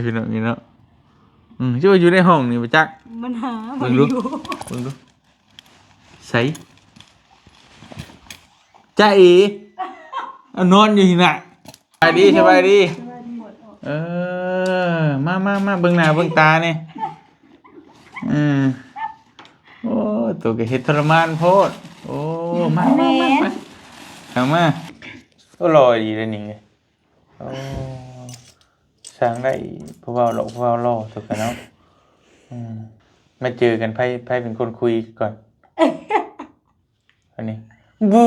ພີ່ນ້ອງນີ້ເນາະ. ອືມ ຊິວ່າຢູ່ໃນຫ້ອງນີ້ບໍ່ຈັກ. ມັນຫາ ເບິ່ງດູ ມັນຢູ່ ເບິ່ງດູ ໃສ ຈ໊ະເອ ເອົາ ນອນຢູ່ນີ້ນະ. ສະບາຍດີ ສະບາຍດີ. ເອີ ມາ ມາ ມາ ເບິ່ງໜ້າເບິ່ງຕາແດ່. ເອີ ໂອ້ ໂຕກໍເຮັດທໍລະມານໂພດ. ໂອ້ ມາ ມາ ມາ ມາ ເຂົ້າມາ. ໂອ້ ຫຼໍ່ດີເດ້ນີ້. ໂອ້ ຊ່າງໄດ້ຜູ້ເວົ້າຫຼອກຜູ້ເວົ້າຫຼໍ່ຕົວກັນເນາະ. ອືມ ມາເຈີກັນ ໃຜ ໃຜເປັນຄົນຄຸຍກ່ອນ? ອັນນີ້ ບູ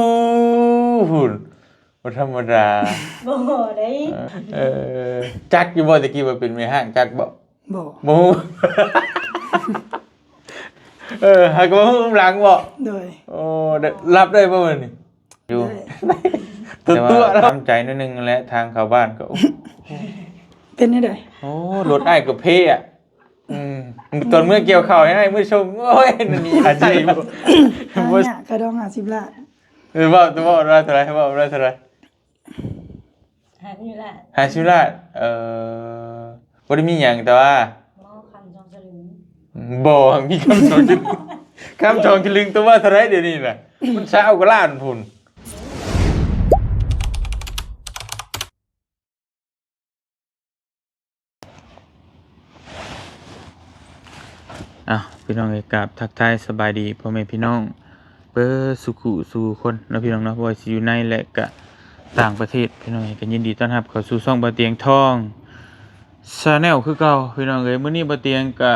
ພຸ້ນ ບໍ່ທຳມະດາ. ບໍ່ໄດ້. ເອີ ຈັກຢູ່ບໍ່ ແຕ່ກີ້ວ່າເປັນແມ່ຮ້າງ ຈັກບໍ່? ບໍ່ ບໍ່ຮູ້. ເອີ ຫາກວ່າຮູ້ນຳຫຼັງບໍ່? ໂດຍ. ໂອ້ ໄດ້ ຮັບໄດ້ບໍ່ມື້ນີ້? ຢູ່ ໄດ້ ຕົວະ ແຕ່ວ່າ ແລ້ວ ທຳໃຈໜ້ອຍໜຶ່ງແຫຼະ ທາງເຂົ້າບ້ານກໍ ເປັນແນວໃດ? ໂອ້ ລົດອ້າຍກໍເພອະ. ອືມ ຕອນເມື່ອກ່ຽວເຂົ້າໃຫ້ອ້າຍມື້ຊົງ ໂອ້ຍ ໜີຫາຍໃຈບໍ່? ຫາຍາກ ຄ່າດອງຫ້າສິບລ້ານ. ເອີ ເວົ້າ ເວົ້າໄດ້ເທົ່າໃດ? ເວົ້າໄດ້ເທົ່າໃດ? ຫ້າສິບລ້ານ ຫ້າສິບລ້ານ. ເອີ ບໍ່ໄດ້ມີຫຍັງ ແຕ່ວ່າ ບໍ່ ຄຳສອງສະລຶງ. ບໍ່ ມີຄຳສອງສະລຶງ ຄຳສອງສະລຶງ ຕົວວ່າເທົ່າໃດດຽວນີ້ນະ? ມັນຊາວກວ່າລ້ານພຸ້ນ. ອ້າວ ພີ່ນ້ອງເອີຍ ກາບທັກທາຍສະບາຍດີພໍ່ແມ່ພີ່ນ້ອງເບິດສູ່ຄູ່ສູ່ຄົນເນາະ ພີ່ນ້ອງເນາະ, ບໍ່ວ່າຊິຢູ່ໃນ ແລະ ກະຕ່າງປະເທດ ພີ່ນ້ອງເອີຍ. ກະຍິນດີຕ້ອນຮັບເຂົ້າສູ່ຊ່ອງບ່າວຕຽງທອງ Channel ຄືເກົ່າ ພີ່ນ້ອງເອີຍ. ມື້ນີ້ບ່າວຕຽງກະ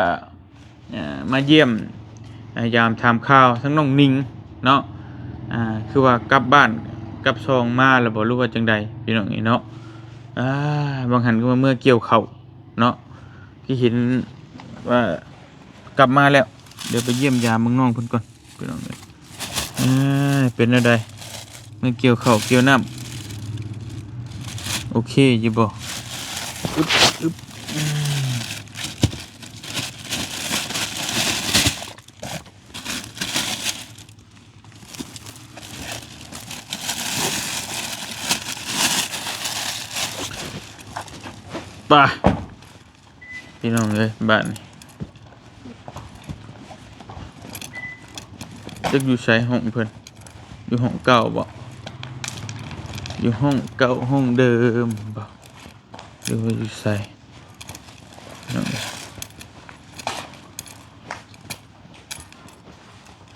ເອີ ມາຢ້ຽມ ມາຢາມຖາມຂ່າວທາງນ້ອງໜິງເນາະ. ອ່າ ຄືວ່າກັບບ້ານກັບຊ່ອງມາແລ້ວບໍ່ ຫຼືວ່າຈັ່ງໃດ ພີ່ນ້ອງເອີຍເນາະ? ອ່າ ບາງຫັ້ນກໍວ່າເມືອກ່ຽວເຂົ້າເນາະ ຄືເຫັນວ່າກັບມາແລ້ວ. ດຽວໄປຢ້ຽມຢາມເບິ່ງນ້ອງເພິ່ນກ່ອນ ພີ່ນ້ອງເອີຍ. ເອີ ເປັນແນວໃດ ເມືອກ່ຽວເຂົ້າກ່ຽວນ້ຳ ໂອເຄຢູ່ບໍ່? ອຶບ ອຶບ ອືມ ໄປ ພີ່ນ້ອງເອີຍ ບ້ານນີ້ ຈັກຢູ່ໃສຫ້ອງເພິ່ນ? ຢູ່ຫ້ອງເກົ່າບໍ່? ຢູ່ຫ້ອງເກົ່າຫ້ອງເດີມບໍ່? ຫຼືວ່າຢູ່ໃສ? ພີ່ນ້ອງເອີຍ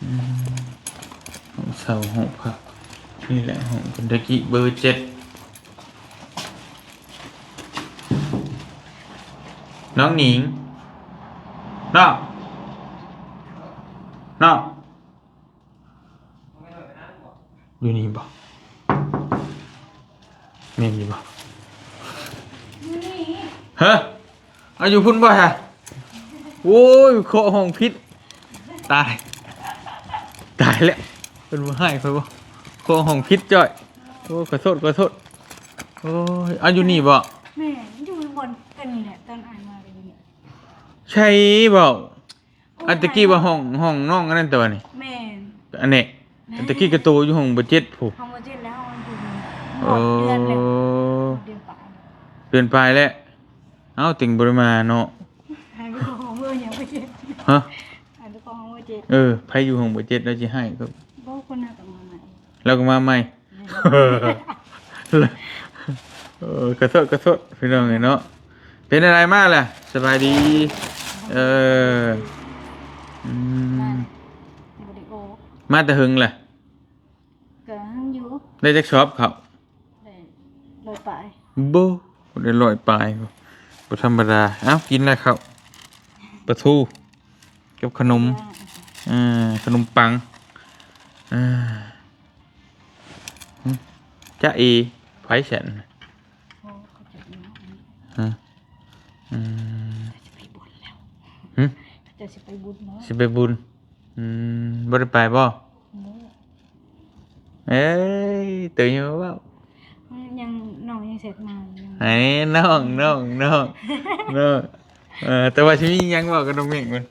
ອືມ ຫ້ອງເຊົ່າຫ້ອງພັກ ນີ້ແຫຼະຫ້ອງເພິ່ນ ແຕ່ກີ້ເບີເຈັດ. ນ້ອງໜິງ ນ້ອງ ນ້ອງ ຢູ່ນີ້ບໍ່? ແມ່ນຢູ່ບໍ່? ຮະ? ເອົາ ຢູ່ພຸ້ນບໍ່ຮະ? ໂອ້ຍ ເຄາະຫ້ອງຜິດ ຕາຍ ຕາຍແລ້ວ. ເພິ່ນບໍ່ໃຫ້ຂ້ອຍບໍ່? ເຄາະຫ້ອງຜິດຈ້ອຍ. ໂອ້ ຂໍໂທດ ຂໍໂທດ. ໂອ້ຍ ເອົາ ຢູ່ນີ້ບໍ່? ແມ່ນ ຢູ່ບ່ອນອັນນີ້ແຫຼະ ຕອນອ້າຍມາກໍຢູ່ນີ້. ໃຊ່ບໍ່? ອັນຕະກີ້ວ່າຫ້ອງ ຫ້ອງນ້ອງອັນນັ້ນຕົວະນີ້. ແມ່ນ ອັນນີ້ ແມ່ນ ອັນຕະກີ້ກະໂຕຢູ່ຫ້ອງເບີເຈັດພຸ້ນ. ຫ້ອງເບີເຈັດແລ້ວ ຫ້ອງຢູ່ນີ້ ຮອດເດືອນແລ້ວ. ເດືອນປາຍ ເດືອນປາຍແລ້ວ. ເອົ້າ ເຕັງບໍ່ໄດ້ມາເນາະ. ໃຫ້ໄປເຂົ້າຫ້ອງເບີຫຍັງເບີເຈັດ? ຮະ? ໃຫ້ໄປເຂົ້າຫ້ອງເບີເຈັດ. ເອີ ໃຜຢູ່ຫ້ອງເບີເຈັດ ລາວຊິໃຫ້. ບໍ່ ຄົນນັ້ນກໍມາໃໝ່ ລາວກໍມາໃໝ່. ເອີ ຂໍໂທດ ຂໍໂທດ ພີ່ນ້ອງເອີຍເນາະ. ເປັນຈັ່ງໃດມາລະ? ສະບາຍດີ. ເອີ ອືມ ມາແຕ່ເຫິງລະ? ກໍເຫິງຢູ່. ໄດ້ຈັກສອບເຂົ້າ? ໄດ້ຮ້ອຍປາຍ. ໂບ ໄດ້ຮ້ອຍປາຍ ບໍ່ທຳມະດາ. ເອົ້າ ກິນແລ້ວເຂົ້າ ປາທູກັບຂະໜົມ ເອີ ຂະໜົມປັງ ເອີ. ຈະເອ ໃຜຊັ້ນ? ຮະ? ອືມ ເຈົ້າຊິໄປບຸນແລ້ວ. ຫຶ? ເຈົ້າຊິໄປບຸນເນາະ. ຊິໄປບຸນ. ອືມ ບໍ່ໄດ້ໄປບໍ່? ບໍ່. ເອີຍ ໂຕຍັງເວົ້າ ຍັງ ນ້ອງຍັງແຊັດມາຢູ່. ເອີ ນ້ອງ ນ້ອງ ນ້ອງ ນ້ອງ. ເອີ ແຕ່ວ່າຊິມີຫຍັງເວົ້າກັບນ້ອງເມັ້ງມັນ.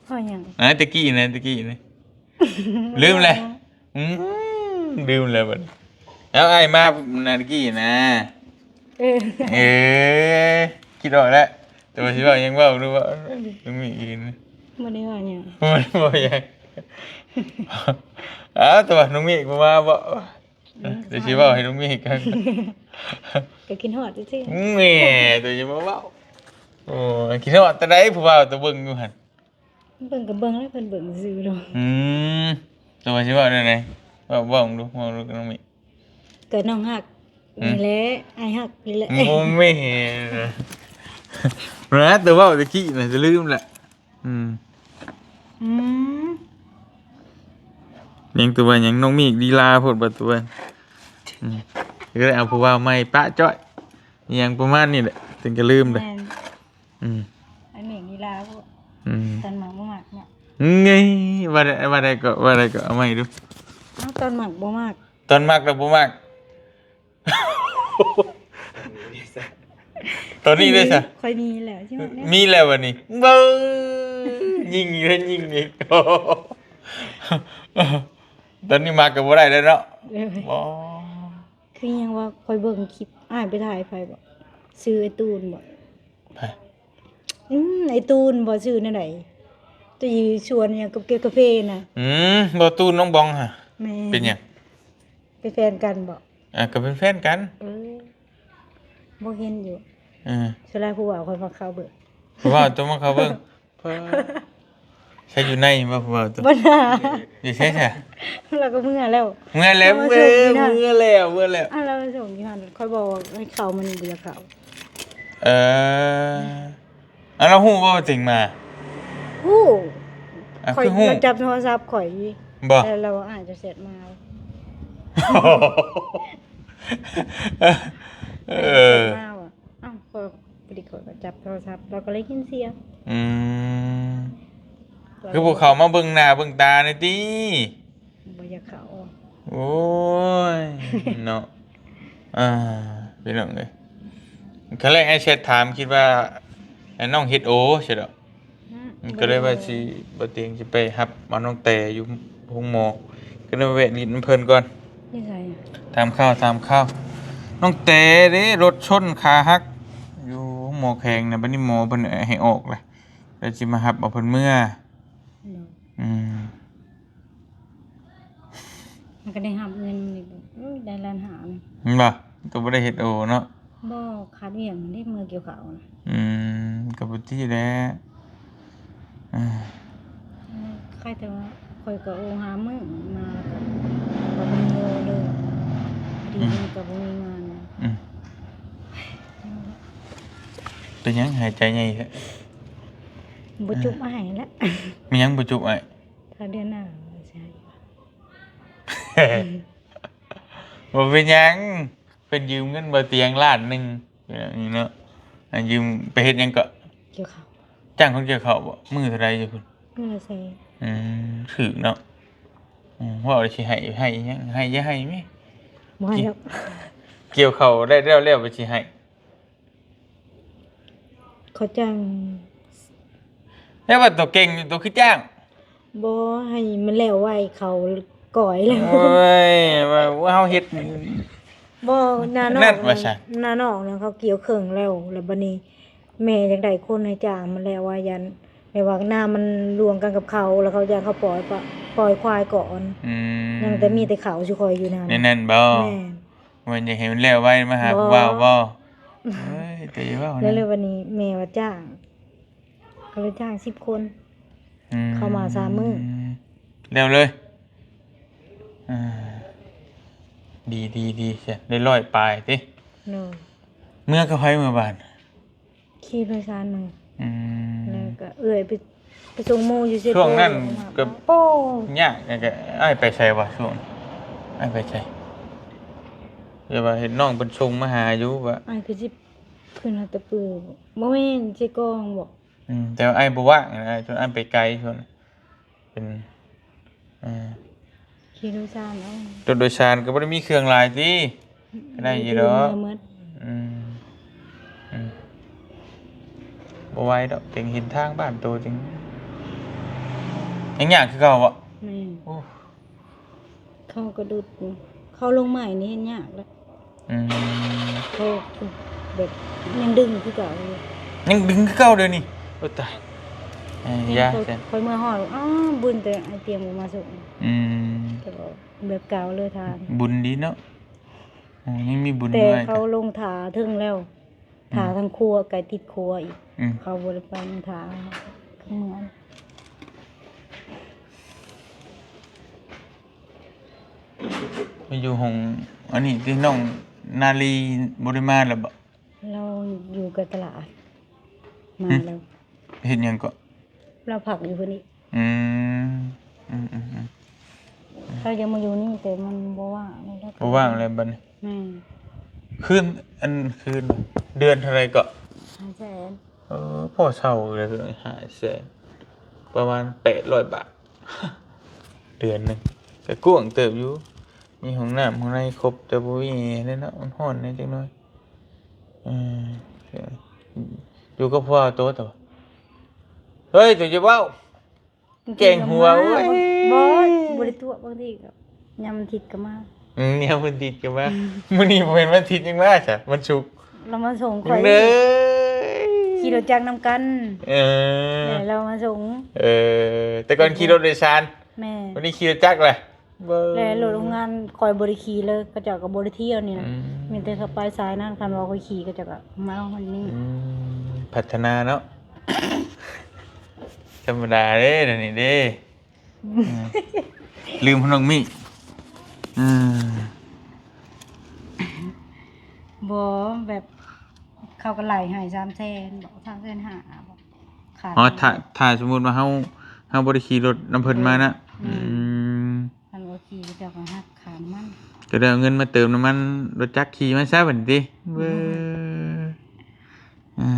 ເວົ້າຫຍັງ? ອາ ຕະກີ້ນະ ຕະກີ້ນະ ລືມແລ້ວ. ອືມ ລືມແລ້ວບັດນີ້. ເອົາ ອ້າຍມານະ ຕະກີ້ນະ. ເອີ ເອີ ຄິດອອກແລ້ວ. ຕົວະຊິເວົ້າຫຍັງເວົ້າ ຫຼືວ່ານ້ອງມີກອີກ? ບໍ່ໄດ້ເວົ້າຫຍັງ ບໍ່ໄດ້ເວົ້າຫຍັງ. ອ້າວ ຕົວະນ້ອງມີກບໍ່ມາບໍ? ອືມ ດຽວຊິເວົ້າໃຫ້ນ້ອງມີກກັນ ກໍຄິດຮອດຊື່ໆ. ແໝ່ ຕົວະຢ່າມາເວົ້າ. ໂອ້ ຄິດຮອດແຕ່ໃດ ຜູ້ບ່າວຕົວະເບິ່ງຢູ່ຫັ້ນ. ເບິ່ງກໍເບິ່ງແລ້ວ ເພິ່ນເບິ່ງຊື່ໆດອກ. ອືມ ຕົວະວ່າຊິເວົ້າແນວໃດ? ເວົ້າ ເວົ້າເບິ່ງດູ ເວົ້າເບິ່ງດູນ້ອງມີ. ກໍນ້ອງຮັກ ຫືມ ນີ້ແຫຼະ ອ້າຍຮັກນີ້ແຫຼະ. ບໍ່ແມ່ນ ນະ ຕົວະເວົ້າຕະກີ້ນະ ຈະລືມລະ. ອືມ ອືມ ຍັງຕົວະຫຍັງ ນ້ອງມີກລີລາໂພດບໍ່ຕົວະ. ອືມ ກໍເລີຍເອົາຜູ້ບ່າວໃໝ່ປະຈ້ອຍ ອີ່ຫຍັງປະມານນີ້ແຫຼະ ເຖິງກໍລືມເດ້. ແມ່ນ ອືມ ໄອ້ເມກນີ້ລາວ ອືມ ຕອນມັກບໍ່ມັກເນາະ. ເງີ ວ່າໄດ້ ວ່າໄດ້ກໍ ວ່າໄດ້ກໍ ເອົາໃໝ່ດູ. ເອົາ ຕອນມັກບໍ່ມັກ ຕອນມັກແລ້ວບໍ່ມັກ ຕອນນີ້ເດ້ຊະ. ຂ້ອຍມີແລ້ວ ມີແລ້ວບັດນີ້ ເບິ່ງ ຍິງຢູ່ ຍິງອີກ. ຕອນນີ້ມັກກໍບໍ່ໄດ້ແລ້ວເນາະ. ໂດຍ ບໍ່ ຄືຫຍັງວ່າ ຂ້ອຍເບິ່ງຄລິບ ອ້າຍໄປຖ່າຍໃຜບໍ? ຊື່ໄອ້ຕູນບໍ? ໃຜ? ອືມ ໄອ້ຕູນບໍ? ຊື່ແນວໃດ? ທີ່ຢູ່ສວນຫຍັງ ກັບເກັບກາເຟນະ. ອືມ ບໍ່ ຕູນນ້ອງບອງຫະ. ແມ່ນ ເປັນຫຍັງ? ເປັນແຟນກັນບໍ? ອ່າ ກໍເປັນແຟນກັນ. ເອີ ບໍ່ເຫັນຢູ່. ເອີ ສ່ວນຫຼາຍຜູ້ບ່າວຂ້ອຍມັກເຂົ້າເບິ່ງ. ຜູ້ບ່າວຕົວະມັກເຂົ້າເບິ່ງ. ເພິ່ນໃຊ້ຢູ່ໃນບໍ່ ຜູ້ບ່າວຕົວະ? ບໍ່ນາ ຢູ່ໃສຊະ? ລາວກໍເມືອແລ້ວ ເມືອແລ້ວ ເມືອແລ້ວ ເມືອແລ້ວ ເມືອແລ້ວ. ອ້າວ ລາວສົ່ງຢູ່ຫັ້ນ ຂ້ອຍບອກວ່າໃຫ້ເຂົ້າ ມັນບໍ່ຢາກເຂົ້າ. ເອີ ອືມ ອ້າວ ລາວຮູ້ບໍ່ວ່າຕົວເອງມາ? ຮູ້. ອ້າວ ຂ້ອຍ ຄືຮູ້? ລາວຈັບໂທລະສັບຂ້ອຍ. ບໍ່? ແລ້ວລາວວ່າ ອ້າຍຈະແຊັດມາ. ເອີ ແຊັດມາວ່າ ອ້າວ ຂ້ອຍ ພໍດີຂ້ອຍກໍຈັບໂທລະສັບ ລາວກໍເລີຍຍິນສຽງ. ອືມ ລາວ ຄືບໍ່ເຂົ້າມາເບິ່ງໜ້າເບິ່ງຕາແດ່ຕິ? ບໍ່ຢາກເຂົ້າ. ໂອ້ຍ ເນາະ. ອ່າ ພີ່ນ້ອງເອີຍ ຄັ້ງແລກອ້າຍແຊັດຖາມ ຄິດວ່າ ອ້າຍນ້ອງເຮັດໂອ ຊິດອກ. ອືມ ກໍເລີຍວ່າຊິ ບໍ່ເຕັງຊິໄປຮັບເອົານ້ອງແຕຢູ່ໂຮງໝໍ ກໍເລີຍແວະຫຼິ້ນນຳເພິ່ນກ່ອນ. ຢູ່ໃສ? ຖາມຂ່າວ ຖາມຂ່າວ ນ້ອງແຕເດ້ ລົດຊົນຂາຫັກຢູ່ໂຮງໝໍແຂວງນະ. ບັດນີ້ໝໍເພິ່ນໃຫ້ອອກແລ້ວ ແລ້ວຊິມາຮັບເອົາເພິ່ນເມືອ. ໂດຍ ອືມ ມັນກໍໄດ້ຮັບເງິນນີ້ ໂອ້ຍ ໄດ້ລ້ານຫ້ານີ້ ແມ່ນບໍ່? ກໍບໍ່ໄດ້ເຮັດໂອເນາະ. ບໍ່ ຂາດວຽກເດ້ ເມືອກ່ຽວເຂົ້ານະ. ອືມ ກໍບໍ່ຕິແຫຼະ. ອ່າ ໃຄແຕ່ວ່າຂ້ອຍກໍໂອຫາມື້ມາ ແລ້ວກໍບໍ່ໄດ້ໂອເລີຍ ດີ ອືມ ມັນກໍບໍ່ມີງານ. ອືມ ເປັນຫຍັງຫາຍໃຈໃຫຍ່ແທ້? ບໍ່ຈຸບອ້າຍແລ້ວ. ມີຫຍັງບໍ່ຈຸບອ້າຍ? ຖ້າເດືອນໜ້າຊິໃຫ້. ບໍ່ເປັນຫຍັງ ເພິ່ນຢືມເງິນບໍ່ຕຽງລ້ານໜຶ່ງ ນີ້ເນາະ. ອ່າ ຢືມໄປເຮັດຫຍັງເກາະ? ກ່ຽວເຂົ້າ. ຈ້າງຄົນກ່ຽວເຂົ້າບໍ? ມື້ເທົ່າໃດຢູ່ພຸ້ນ? ມື້ລະແສນ. ອືມ ຖືກເນາະ. ອືມ ເວົ້າແລ້ວຊິໃຫ້ ໃຫ້ຫຍັງ? ໃຫ້ ຢ່າໃຫ້ແມະ. ບໍ່ໃຫ້ດອກ. ກ່ຽວເຂົ້າໄດ້ແລ້ວ ແລ້ວໄປຊິໃຫ້. ເຂົາຈ້າງ. ແລ້ວວ່າຕົວເກັ່ງ ຕົວຄືຈ້າງ. ບໍ່ ໃຫ້ມັນແລ້ວໄວ ເຂົາກ່ອຍແລ້ວ. ໂອ້ຍ ວ່າເຮົາເຮັດ. ບໍ່ ໜ້ານອກ ນັ້ນວ່າຊັ້ນ ໜ້ານອກນະ ເຂົາກ່ຽວເຄິ່ງແລ້ວ ແລ້ວບັດນີ້ແມ່ຢາກໄດ້ຄົນໃຫ້ຈ້າງມັນແລ້ວ ວ່າຢ້ານແບບວ່ານາມັນລວມກັນກັບເຂົາ ແລ້ວເຂົາຢ້ານເຂົາປ່ອຍ ປ່ອຍຄວາຍກ່ອນ. ອືມ ຍັງແຕ່ມີແຕ່ເຂົາຊິຄອຍຢູ່ນຳ. ແມ່ນນັ້ນບໍ? ແມ່ນ. ວ່າຢາກໃຫ້ມັນແລ້ວໄວ ມາຫາຜູ້ບ່າວບໍ? ບໍ່ ເອີຍ ແຕ່ຢ່າເວົ້ານະ. ແລ້ວ ແລ້ວບັດນີ້ແມ່ວ່າຈ້າງ ກໍເລີຍຈ້າງສິບຄົນ. ອືມ ເຂົ້າມາສາມມື້ ແລ້ວເລີຍ. ອ່າ ດີ ດີ ດີ ໄດ້ຮ້ອຍປາຍຕິ. ໂດຍ. ເມືອກັບໃຜເມືອບ້ານ? ຂີ່ໂດຍສານມາ. ອືມ ແລ້ວກໍເອື້ອຍໄປ ໄປສົ່ງໝູ່ຢູ່ເຊໂປ. ຊ່ວງນັ້ນກໍ ໂອ້ ຍາກ ແລ້ວກໍອ້າຍໄປໃສວະ? ຊ່ວງອ້າຍໄປໃສ? ແຕ່ວ່າເຫັນນ້ອງເພິ່ນສົ່ງມາຫາຢູ່ວ່າ ອ້າຍຄືຊິຂຶ້ນຮອດຕະປື. ບໍ່ແມ່ນ ເຊກອງບໍ? ອືມ ແຕ່ວ່າອ້າຍບໍ່ວ່າງນະ ອ້າຍ ຊ່ວງອ້າຍໄປໄກ ຊ່ວງ ເປັນ ເອີ ຂີ່ໂດຍສານເອົາ. ລົດໂດຍສານກໍບໍ່ໄດ້ມີເຄື່ອງຫຼາຍຕິ? ກໍໄດ້ຢູ່ດອກ. ອືມ ອືມ ບໍ່ໄຫວດອກ ເຕັງເຫັນທາງບ້ານໂຕ ເຕັງ ຍັງຍາກຄືເກົ່າບໍ? ແມ່ນ. ໂອ້ ເຂົາກະດຸດ ເຂົາລົງໃໝ່ນີ້ເຮັດຍາກແລ້ວ. ອືມ ເຂົາແບບຍັງດຶງຄືເກົ່າຢູ່. ຍັງດຶງຄືເກົ່າດຽວນີ້. ໂອ້ຕາຍ. ເອີ ຢ່າຊັ້ນ. ຂ້ອຍເມືອຮອດ ອ້າ ບຸນແຕ່ອ້າຍຕຽງບໍ່ມາສົ່ງ. ອືມ ແບບເກົ່າເລີຍທ່ານ. ບຸນດີເນາະ. ໂອ້ ຍັງມີບຸນ ແຕ່ເຂົາລົງຖ້າເທິງແລ້ວ. ອືມ ຖ້າທາງຄົວ ໃກ້ຕິດຄົວອີກ. ອືມ ເຂົາບໍ່ໄດ້ໄປ ຍັງຖ້າເມືອ. ມາຢູ່ຫ້ອງອັນນີ້ຕິ ນ້ອງນາລີບໍ່ໄດ້ມາແລ້ວບໍ? ລາວຢູ່ໃກ້ຕະຫຼາດ. ມາແລ້ວ. ເຮັດຫຍັງເກາະ? ລາວພັກຢູ່ພຸ້ນອີກ. ອືມ ອືມໆໆ ເຂົາຢາກມາຢູ່ນີ້ ແຕ່ມັນບໍ່ວ່າງແລ້ວ. ບໍ່ວ່າງແລ້ວບັດນີ້. ແມ່ນ. ຄືນ ອັນ ຄືນ ເດືອນເທົ່າໃດເກາະ? ຫ້າແສນ. ເອີ ພໍເຊົ່າເລີຍ ຫ້າແສນ ປະມານແປດຮ້ອຍບາດ ເດືອນໜຶ່ງ. ກະກວ້າງເຕີບຢູ່ ມີຫ້ອງນ້ຳຫ້ອງໃນຄົບ ແຕ່ບໍ່ມີແອເດ້ເນາະ. ມັນຮ້ອນແດ່ຈັກໜ້ອຍ. ເອີ ຢູ່ກັບຜົວໂຕ ໂຕ. ເຮີ້ຍ ໂຕຢ່າເວົ້າ ແກງຫົວ. ໂອ້ຍ ບໍ່ ບໍ່ໄດ້ຕົວະ. ບາງທີກໍຍາມວັນທິດກໍມາ. ອືມ ຍາມວັນທິດກໍມາ. ອືມ ມື້ນີ້ບໍ່ແມ່ນວັນທິດ ຍັງມາຊະ ວັນສຸກ. ລາວມາສົ່ງຂ້ອຍເດີ ຂີ່ລົດຈັກນຳກັນ. ເອີ ແລ້ວລາວມາສົ່ງ. ເອີ ແຕ່ກ່ອນຂີ່ລົດໂດຍສານ. ແມ່ນ. ວັນນີ້ຂີ່ລົດຈັກແຫຼະ. ແລະລົດໂຮງງານຂ້ອຍບໍ່ໄດ້ຂີ່ເລີຍ ເຂົາເຈົ້າກໍບໍ່ໄດ້ທ່ຽວນີ້ນະ. ອືມ ມີແຕ່ເຂົາໄປສາຍນັ້ນ ຄັນວ່າຂ້ອຍຂີ່ ເຂົາເຈົ້າກໍມາຮອດນີ້. ອືມ ພັດທະນາເນາະ. ທຳມະດາເດ້ ແນວນີ້ເດ້. ອືມ ລືມນ້ອງມິ. ອືມ ບໍ່ ແບບເຂົາກໍໄລ່ໃຫ້ສາມແສນບໍ ສາມແສນຫ້າບໍ ຄ່າ. ອໍ ຖ້າ ຖ້າສົມມຸດວ່າເຮົາ ເຮົາບໍ່ໄດ້ຂີ່ລົດນຳເພິ່ນມານະ. ເອີ ອືມ ຄັນບໍ່ຂີ່ ເຂົາເຈົ້າກໍຫັກຄ່ານ້ຳມັນ. ກໍໄດ້ເອົາເງິນມາເຕີມນ້ຳມັນລົດຈັກຂີ່ມາຊະບັດນີ້ຕິ. ເວີ ອືມ ອ່າ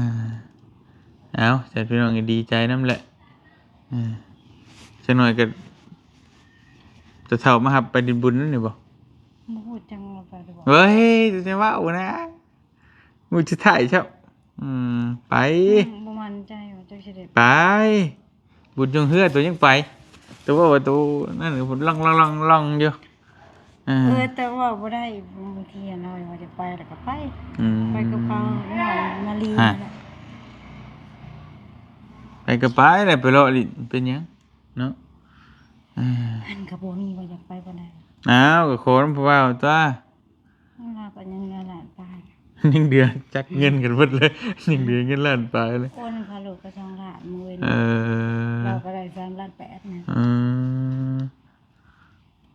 ເອົາ ຊັ້ນພີ່ນ້ອງກໍດີໃຈນຳແຫຼະ. ເອີ ຈັກໜ້ອຍກໍຕາເຖົ້າມາຮັບໄປຫຼິ້ນບຸນນັ້ນນີ້ບໍ? ບໍ່ຮູ້ຈັກວ່າໄປຫຼືບໍ່. ເວີຍ ຈະເວົ້ານະ. ມື້ສຸດທ້າຍເຈົ້າ. ອືມ ໄປ. ອືມ ບໍ່ໝັ້ນໃຈວ່າເຈົ້າຊິໄດ້ໄປ. ບຸນຈົງເຮືອໂຕຍັງໄປ ແຕ່ວ່າໂຕນັ້ນລອງໆໆຢູ່. ເອີ ເອີ ແຕ່ເວົ້າບໍ່ໄດ້ ບາງທີເຮົາວ່າຈະໄປແລ້ວກໍໄປ. ອືມ ໄປກັບເຂົາ ນ້ອງມາລີ. ຮະ ນັ້ນແຫຼະ ໄປກໍໄປແຫຼະ ໄປເລາະຫຼິ້ນ ເປັນຫຍັງເນາະ. ເອີ ມັນກໍບໍ່ມີວ່າຢາກໄປປານໃດ. ອ້າວ ກໍຂໍນຳຜູ້ບ່າວຕົວະ. ລາວກໍຍັງເຫຼືອລ້ານປາຍ ຍັງເດືອຈັກເງິນກັນເບິດເລີຍ. ອືມ ຍັງເດືອເງິນລ້ານປາຍເລີຍ. ໂອນຄ່າລົດກໍສອງລ້ານມື້ນີ້. ເອີ ລາວກໍໄດ້ສາມລ້ານແປດນະ. ອືມ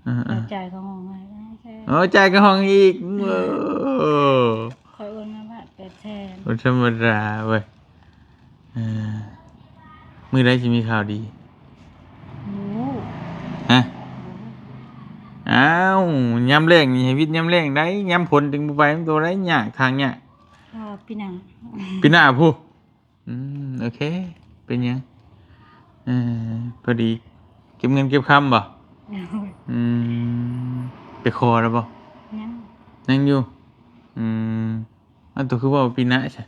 ເອີໆ ລາວຈ່າຍຄ່າຫ້ອງໃຫ້. ໂອ້ ຈ່າຍຄ່າຫ້ອງອີກ. ໂອ້ ຂ້ອຍໂອນມາບາດແປດແສນ. ບໍ່ທຳມະດາເວີ້ຍ. ເອີ ມື້ໃດຊິມີຂ່າວດີ? ບໍ່ຮູ້. ຮະ? ບໍ່ຮູ້. ອ້າວ ຍາມແລງນີ້ໃຫ້ວິດຍາມແລງໄດ໋ ຍາມຝົນຈຶ່ງບໍ່ໄປ. ມັນໂຕໄດ້ຍາກ ທາງຍາກ. ເອີ ປີໜ້າ ປີໜ້າພຸ້ນ. ອືມ ໂອເຄ ເປັນຫຍັງ. ເອີ ພໍດີເກັບເງິນເກັບຄຳບໍ? ໂດຍ. ອືມ ໄປຂໍແລ້ວບໍ? ຍັງ ຍັງຢູ່. ອືມ ເອົາ ໂຕຄືເວົ້າປີໜ້າຊະ?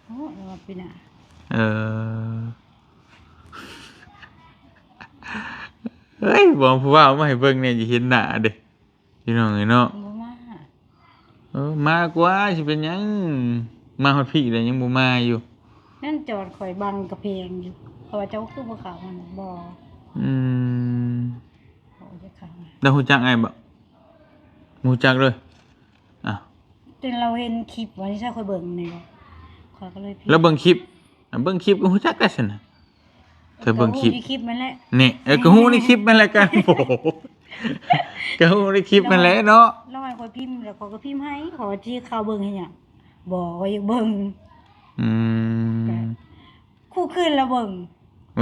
ໂອ້ ເວົ້າປີໜ້າ. ເອີ ເອີຍ ບອກຜູ້ບ່າວມາໃຫ້ເບິ່ງແດ່ ຢາກເຫັນໜ້າເດ້ ພີ່ນ້ອງເອີຍເນາະ. ບໍ່ມາ. ເອີ ມາກວ່າ ຊິເປັນຫຍັງ ມາຮອດພີ້ແລ້ວຍັງບໍ່ມາຢູ່. ນັ້ນຈອດຂ້ອຍບັງກະແພງຢູ່ ເພາະວ່າເຈົ້າຄືບໍ່ເຂົ້າຫັ້ນບໍ? ອືມ ໂອ້ ຢາກເຂົ້າ. ແລ້ວຮູ້ຈັກອ້າຍບໍ? ບໍ່ຮູ້ຈັກເລີຍ. ອ້າວ ຈົນລາວເຫັນຄລິບວ່າຊິໃຫ້ຂ້ອຍເບິ່ງນີ້ ຂ້ອຍກໍເລີຍ ລາວເບິ່ງຄລິບ ເບິ່ງຄລິບກໍຮູ້ຈັກແລ້ວຊັ້ນນະ. ເອີ ເບິ່ງຄລິບ ຄລິບນັ້ນແຫຼະ. ນີ້ ເອີ ກໍຮູ້ໃນຄລິບນັ້ນແຫຼະກັນ. ໂອ້ ກໍຮູ້ໃນຄລິບນັ້ນແຫຼະເນາະ. ລາວໃຫ້ຂ້ອຍພິມ ແລ້ວຂ້ອຍກໍພິມໃຫ້ ຂ້ອຍວ່າຊິເຂົ້າເບິ່ງເຮັດຫຍັງ? ບໍ່ ຂ້ອຍຢາກເບິ່ງ. ອືມ ຄູ່ຄືນລະເບິ່ງ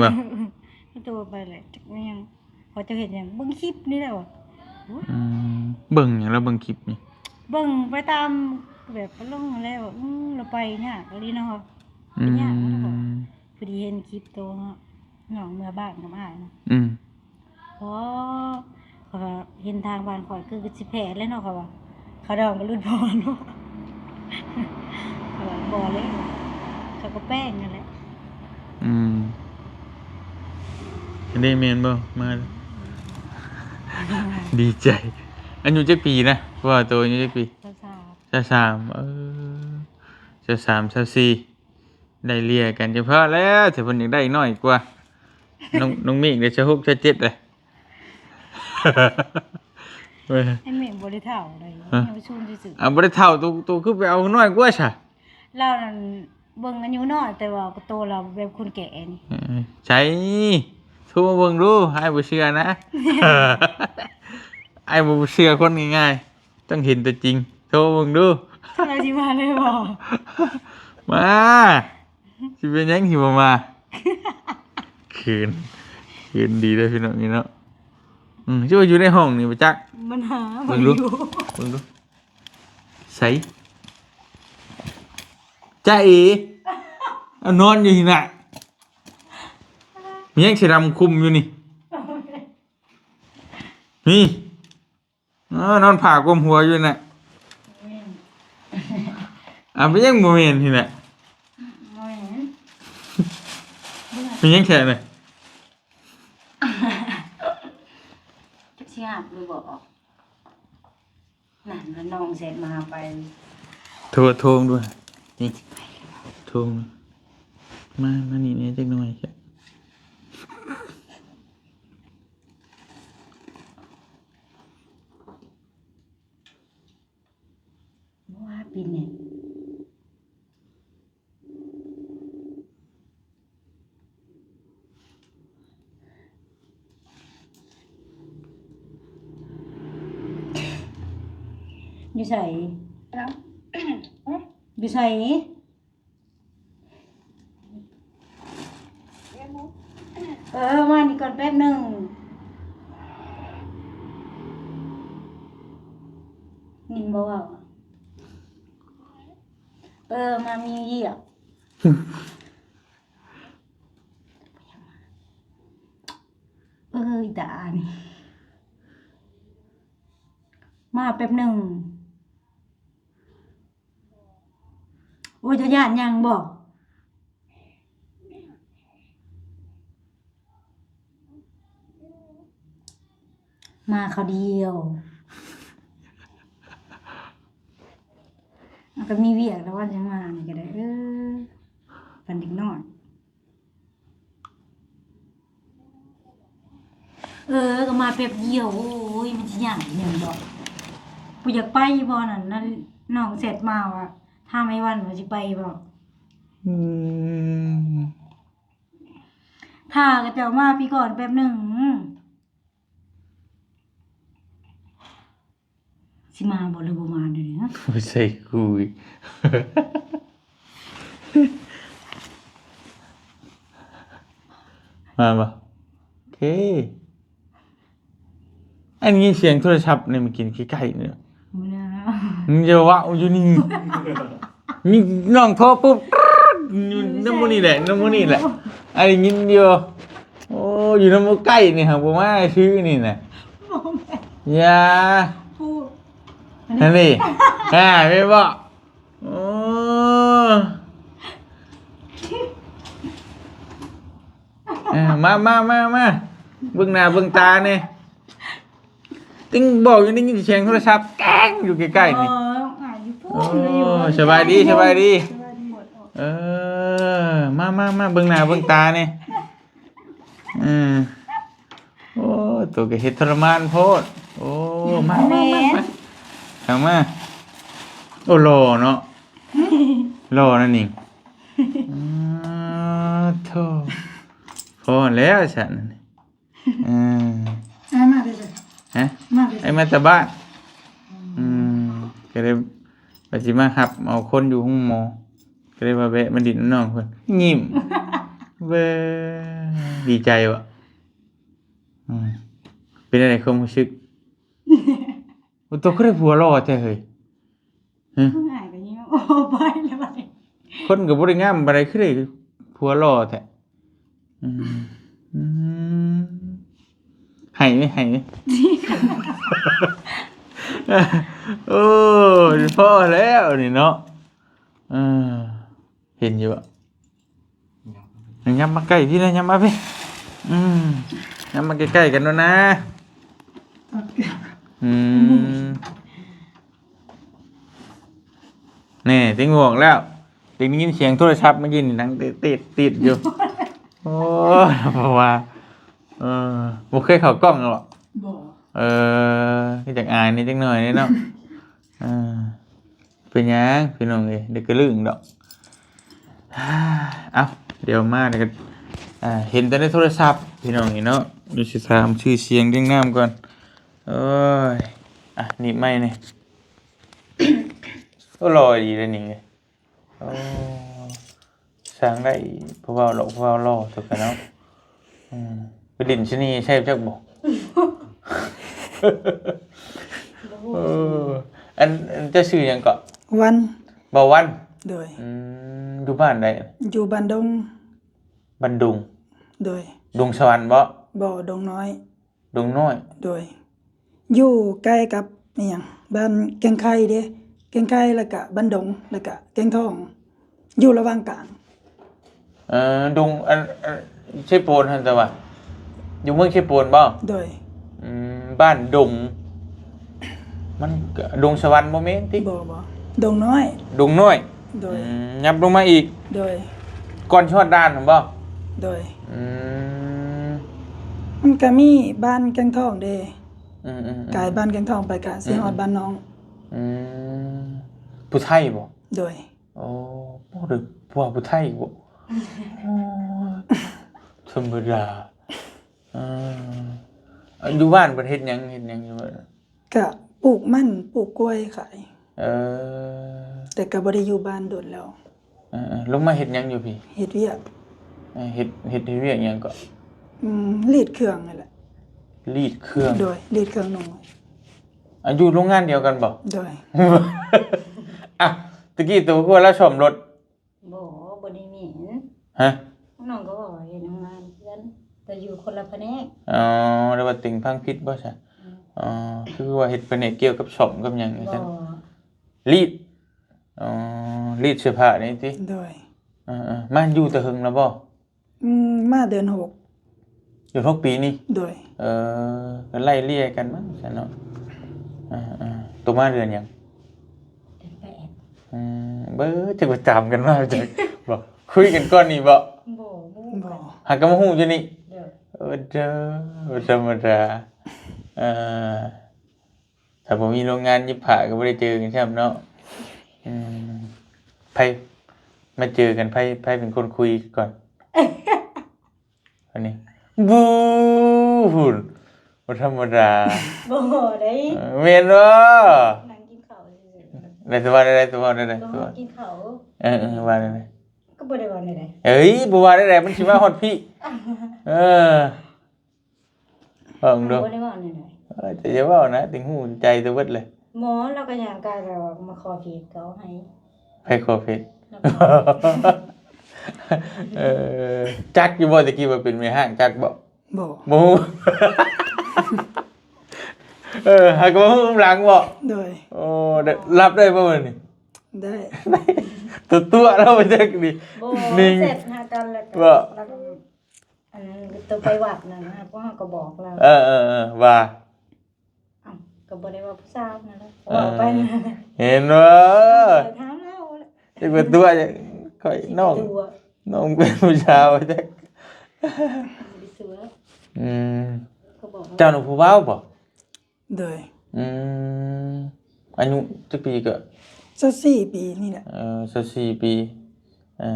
ວ່າ ຕົວໄປແຫຼະ ຈັກແມ່ນ ເຂົາເຈົ້າເຮັດຫຍັງ ເບິ່ງຄລິບນີ້ແຫຼະວ່າ. ອືມ ເບິ່ງຫຍັງລະເບິ່ງຄລິບນີ້? ເບິ່ງໄປຕາມແບບເຂົາລົງຫັ້ນແຫຼະວ່າ ອືມ ລາວໄປຍາກອີ່ຫຼີເນາະ. ອືມ ໄປຍາກເນາະ ພໍດີເຫັນຄລິບໂຕເນາະ ນ້ອງເມືອບ້ານກັບອ້າຍນະ. ອືມ ໂອ້ ເຂົາວ່າເຫັນທາງບ້ານຂ້ອຍຄືຊິແພ້ແລ້ວເນາະ ເຂົາວ່າ ເຂົາດອງກັນລຸ້ນພໍ່ເນາະ. ເຂົາວ່າບໍ່ເລີຍ ເຂົາກໍແປ້ງຫັ້ນແຫຼະ. ອືມ ອັນນີ້ແມ່ນບໍ່? ມາ ດີໃຈ. ອາຍຸຈັກປີນະ? ເວົ້າໂຕອາຍຸຈັກປີ? ຊາວສາມ. ຊາວສາມ ເອີ ຊາວສາມ ຊາວສີ່. ໄດ້ເລ່ຍກັນຈະພໍແລ້ວ ຖ້າເພິ່ນຢາກໄດ້ນ້ອຍກວ່າ ນ້ອງ ນ້ອງມີກໄດ້ຊາວຫົກ ຊາວເຈັດເດ້. ເອີ ໄອ້ແມ່ບໍ່ໄດ້ເຖົ້າໃດ ຮະ? ຍັງສູນຊື່ໆ. ອ່າ ບໍ່ໄດ້ເຖົ້າ ໂຕ ໂຕຄືໄປເອົານ້ອຍກວ່າຊະ? ລາວນັ້ນເບິ່ງອາຍຸນ້ອຍ ແຕ່ວ່າໂຕລາວແບບຄົນແກ່ນີ້. ເອີ ໃສ ໂທມາເບິ່ງດູ ອ້າຍບໍ່ເຊື່ອນະ. ອ້າຍບໍ່ເຊື່ອຄົນງ່າຍໆ ຕ້ອງເຫັນຕົວຈິງ ໂທມາເບິ່ງດູ. ລາວຊິມາເລີຍບໍ່? ມາ ຊິເປັນຫຍັງຊິບໍ່ມາ? ຄືນ ຄືນດີເດີພີ່ນ້ອງນີ້ເນາະ. ອືມ ຊິວ່າຢູ່ໃນຫ້ອງນີ້ບໍ່ຈັກ ມັນຫາ ເບິ່ງດູ ບໍ່ໄດ້ຢູ່ ເບິ່ງດູ ໃສ ຈາເອ ເອົານອນຢູ່ນີ້ນະ ມີຫຍັງສີດຳຄຸມຢູ່ນີ້ ນີ້ ເອີ ນອນຜ້າກຸມຫົວຢູ່ນະ. ແມ່ນ ອ່າ ເປັນຫຍັງບໍ່ແມ່ນນີ້ນະ? ບໍ່ແມ່ນ ເປັນຫຍັງແທ້ນະ? ຈັກຊິຮັບຫຼືບໍ່? ນັ້ນ ນ້ອງແຊັດມາຫາໄປ ໂທ ໂທເບິ່ງດູ ນີ້ ໂທເບິ່ງ ມາ ມານີ້ແດ່ຈັກໜ່ອຍ. ບໍ່ວ່າປີນີ້ ຢູ່ໃສ? ຢູ່ໃສ? ເອີ ມານີ້ກ່ອນແປັບໜຶ່ງ ຍິນບໍ່ເວົ້າ? ເອີ ມາມີວຽກ. ເອີ ອີຕານີ້ ມາແປັບໜຶ່ງ. ໂອ້ຍ ຈະຢ້ານຫຍັງບໍ? ມາຄາວດຽວ ມັນກໍມີວຽກແລ້ວວ່າຈັ່ງມານີ້ກໍໄດ້. ເອີ ປັນເດັກນ້ອຍ. ເອີ ກໍມາແປັບດຽວ. ໂອ້ຍ ມັນຊິຍາກອີຫຍັງດອກ. ບໍ່ຢາກໄປບໍ່? ນັ້ນ ນັ້ນ ນ້ອງແຊັດມາວ່າ ຖາມໄອ້ວັນວ່າຊິໄປບໍ່? ອືມ ຖ້າເຂົາເຈົ້າມາພີ້ກ່ອນແປັບໜຶ່ງ. ຊິມາບໍ່ ຫຼືບໍ່ມາດຽວນີ້? ບໍ່ໃສ່ກູອີກ ມາບໍ່? ໂອເຄ. ອັນນີ້ສຽງໂທລະສັບນີ້ ມາກິນໃກ້ໆນີ້. ບໍ່ນະ ມຶງຢ່າເວົ້າຢູ່ນີ້. ມີນ້ອງໂທປຸບ ຢູ່ນຳໝູ່ນີ້ແຫຼະ ນຳໝູ່ນີ້ແຫຼະ. ໄອ້ຍິນຢູ່. ໂອ້ ຢູ່ນຳໝູ່ໃກ້ນີ້ຫາບໍ່ມາຊື່ນີ້ນະ. ບໍ່ແມ່ນ ຢ່າ ຜູ້ ຫັ້ນນີ້ ອ່າ ແມ່ນບໍ່? ໂອ້ ເອີ ມາ ມາ ມາ ມາ ເບິ່ງໜ້າເບິ່ງຕາແດ່. ຈຶ່ງບອກຢູ່ ໄດ້ຍິນສຽງໂທລະສັບແກ້ງຢູ່ໃກ້ໆນີ້. ອໍ ອ່າ ຢູ່ພຸ້ນ ໂອ້ ຢູ່ ສະບາຍດີ ສະບາຍດີ ສະບາຍດີ. ເອີ ມາ ມາ ມາ ເບິ່ງໜ້າເບິ່ງຕາແດ່. ເອີ ໂອ້ ໂຕກໍເຮັດທໍລະມານໂພດ. ໂອ້ ມາ ມາ ມາ ມາ ເຂົ້າມາ. ໂອ້ ຫຼໍ່ເນາະ ຫຼໍ່ນະນິງ. ອາ ໂທ້ ພໍແລ້ວຊັ້ນ. ເອີ ອ້າຍມາແຕ່ໃສ? ຮະ? ມາແຕ່ໃສ? ອ້າຍມາແຕ່ບ້ານ. ອືມ ກໍເລີຍວ່າຊິມາຮັບເອົາຄົນຢູ່ໂຮງໝໍ ກໍເລີຍວ່າແວະມາຫຼິ້ນນຳນ້ອງເພິ່ນ. ຍິ້ມ ເບິ່ງ ດີໃຈບໍ່? ອືມ ເປັນຈັ່ງໃດຄວາມຮູ້ສຶກ? ໂອ້ ໂຕຄືໄດ້ຜົວຫຼໍ່ແທ້ເຮີ້ຍ. ຫຶ ອ້າຍກໍຍິ້ມ ໂອ້ ໄປແລ້ວບັດນີ້ ຄົນກໍບໍ່ໄດ້ງາມປານໃດ ຄືໄດ້ຜົວຫຼໍ່ແທ້. ອືມ ອືມ ໃຫ້ໄໝ ໃຫ້ໄໝ? ໂອ້ ພໍແລ້ວນີ້ເນາະ. ເອີ ເຫັນຢູ່ບໍ່? ຍັບມາໃກ້ພີ້ນະ ຍັບມາພີ້. ອືມ ຍັບມາໃກ້ໆກັນໂດນນະ. ອືມ ແນ່ ຕິງຫວງແລ້ວ. ໄດ້ຍິນສຽງໂທລະສັບເມື່ອກີ້ນີ້ ດັງຕິດໆໆຢູ່. ໂອ້ຍ ເພາະວ່າ ເອີ ບໍ່ເຄີຍເຂົ້າກ້ອງເນາະ. ບໍ່. ເອີ ຄືຈັກອາຍແດ່ຈັກໜ້ອຍເນາະ. ເອີ ເປັນຫຍັງພີ່ນ້ອງເອີຍ ດຽວກະລຶ້ງດອກ. ເອົ້າ ດຽວມານີ້ກະ ເຫັນແຕ່ໃນໂທລະສັບພີ່ນ້ອງນີ້ເນາະ. ດຽວຊິຖາມຊື່ສຽງຮຽງນາມກ່ອນ. ໂອ້ຍ ອ່ະ ໜີບໄມນີ້. ໂອ້ ຫຼໍ່ດີເດ້ນີ້. ໂອ້ ສ້າງໄດ້ຜູ້ບ່າວຫຼອກຜູ້ບ່າວຫຼໍ່ຕົວກະເນາະ. ອືມ ໄປຫຼິ້ນຊະນີໃສ່ຈັກບໍ່? ເອີ ອັນ ອັນ ເຈົ້າຊື່ຫຍັງເກາະ? ວັນ. ບ່າວວັນ. ໂດຍ. ອືມ ຢູ່ບ້ານໃດ? ຢູ່ບ້ານດົງ. ບ້ານດົງ. ໂດຍ. ດົງສະຫວັນບໍ່? ບໍ່ ດົງນ້ອຍ. ດົງນ້ອຍ. ໂດຍ. ຢູ່ໃກ້ກັບອີ່ຫຍັງ ບ້ານແກ້ງໄຂ່ເດ້ ແກ້ງໄຂ່ ແລ້ວກະບ້ານດົງ ແລ້ວກະແກ້ງທອງ ຢູ່ລະຫວ່າງກາງ. ເອີ ດົງ ອັນ ອັນ ເຊໂປນຫັ້ນແຕ່ວ່າ ຢູ່ເມືອງເຊໂປນບໍ່? ໂດຍ. ອືມ ບ້ານດົງ ມັນກະດົງສະຫວັນບໍ່ແມ່ນຕິ? ບໍ່ ບໍ່ ດົງນ້ອຍ. ດົງນ້ອຍ. ໂດຍ. ອືມ ຫຍັບລົງມາອີກ. ໂດຍ. ກ່ອນຊິຮອດດ່ານຫັ້ນບໍ່? ໂດຍ. ອືມ ມັນກະມີບ້ານແກ້ງທອງເດ້. ອືມໆໆ ກາຍບ້ານແກ້ງທອງໄປກະຊິຮອດ ອືມໆ ບ້ານນ້ອງ. ອືມ ຜູ້ໄທບໍ່? ໂດຍ. ໂອ້ ບໍ່ໄດ້ຜົວຜູ້ໄທບໍ່? ໂອ້ ທຳມະດາ. ເອີ ຢູ່ບ້ານເພິ່ນເຮັດຫຍັງ ເຮັດຫຍັງຢູ່ບ້ານ? ກະປູກມັນ ປູກກ້ວຍຂາຍ. ເອີ ແຕ່ກະບໍ່ໄດ້ຢູ່ບ້ານດົນແລ້ວ. ເອີໆ ລົງມາເຮັດຫຍັງຢູ່ພີ້? ເຮັດວຽກ. ເອີ ເຮັດ ເຮັດ ເຮັດວຽກຫຍັງເກາະ? ອືມ ລີດເຄື່ອງນີ້ແຫຼະ. ລີດເຄື່ອງ. ໂດຍ ລີດເຄື່ອງນຸ່ງ. ອາ ຢູ່ໂຮງງານດຽວກັນບໍ່? ໂດຍ. ອ່ະ ຕະກີ້ໂຕຄືວ່າລາວສ້ອມລົດ. ບໍ່ ບໍ່ໄດ້ແມ່ນ. ຮະ? ນ້ອງກໍເວົ້າວ່າເຮັດໂຮງງານຄືກັນ ແຕ່ຢູ່ຄົນລະພະແນກ. ອໍ ແລ້ວວ່າເຕັງຟັງຜິດບໍ່ຊະ? ອືມ. ອໍ ຄືວ່າເຮັດພະແນກກ່ຽວກັບສ້ອມກັບຫຍັງຊັ້ນ? ບໍ່. ລີດ. ອໍ ລີດເສື້ອຜ້ານີ້ຕິ? ໂດຍ. ເອີໆ ມາຢູ່ແຕ່ເຖິງແລ້ວບໍ່? ອືມ ມາເດືອນຫົກ. ເດືອນຫົກປີນີ້? ໂດຍ. ເອີ ກະໄລ່ເລ່ຍກັນມັ້ງຊັ້ນເນາະ. ເອີໆ ໂຕມາເດືອນຫຍັງ? ເດືອນແປດ. ອືມ ເບີ ຈັກໄປຕາມກັນມາຈັກບໍ່? ຄຸຍກັນກ່ອນນີ້ບໍ່? ບໍ່ ບໍ່. ຫາກະມາຮູ້ຢູ່ນີ້? ໂດຍ. ເອີ ເດີ ບໍ່ທຳມະດາ. ເອີ ຖ້າບໍ່ມີໂຮງງານຫຍິບຜ້າກໍບໍ່ໄດ້ເຈີກັນຊ້ຳເນາະ. ອືມ ໃຜມາເຈີກັນ ໃຜ ໃຜເປັນຄົນຄຸຍກ່ອນ? ອັນນີ້ ບູ ພຸ້ນ ບໍ່ທຳມະດາ. ບໍ່ໄດ້. ເອີ ແມ່ນບໍ່? ນັ່ງກິນເຂົ້າຊື່ໆ. ໄດ້ ສະບາຍ ໄດ້ ສະບາຍ ໄດ້ ສະບາຍ ກິນເຂົ້າ. ເອີໆ ວ່າແນວໃດ? ກໍບໍ່ໄດ້ວ່າແນວໃດ. ເອີຍ ບໍ່ວ່າແນວໃດ ມັນຊິມາຮອດພີ້. ເອີ ເວົ້າເບິ່ງດູ. ບໍ່ໄດ້ເວົ້າແນວໃດ. ເອີ ແຕ່ຢ່າເວົ້ານະ ຕິງຮູ້ໃຈຕົວເບິດເລີຍ. ໝໍລາວກໍຍ່າງກາຍແບບວ່າມາຂໍເຟສກໍເອົາໃຫ້. ໃຜຂໍເຟສ? ເອີ ຈັກຢູ່ບໍ່ ແຕ່ກີ້ວ່າເປັນແມ່ຮ້າງ ຈັກບໍ່? ບໍ່. ບໍ່ຮູ້. ເອີ ຫາກະບໍ່ຮູ້ນຳຫຼັງບໍ່? ໂດຍ. ໂອ້ ໄດ້ ຮັບໄດ້ບໍ່ມື້ນີ້? ໄດ້. ຕົວຕົວະລາວບໍ່ຈັກນີ້. ບໍ່ ນີ້ ແຊັດຫາກັນແລ້ວກໍ ບໍ່ ລາວກໍ ອັນໂຕໄປວັດນັ້ນນະ ພວກເຮົາກໍບອກລາວ. ເອີໆໆ ວ່າ? ເອົ້າ ກໍບໍ່ໄດ້ວ່າຜູ້ສາວນັ້ນແຫຼະ ເອີ ເວົ້າໄປ. ເຫັນບໍ່? ເອີ ຖາມລາວແຫຼະ. ຈັກວ່າຕົວະ ຂ້ອຍນ້ອງ ຕົວະ ນ້ອງເປັນຜູ້ສາວຈັກ. ບໍ່ໄດ້ຕົວະ. ອືມ ກໍບອກ ເຈົ້ານະຜູ້ບ່າວບໍ່? ໂດຍ. ອືມ ອາຍຸຈັກປີເກາະ? ຊາວສີ່ປີນີ້ແຫຼະ. ເອີ ຊາວສີ່ປີ ເອີ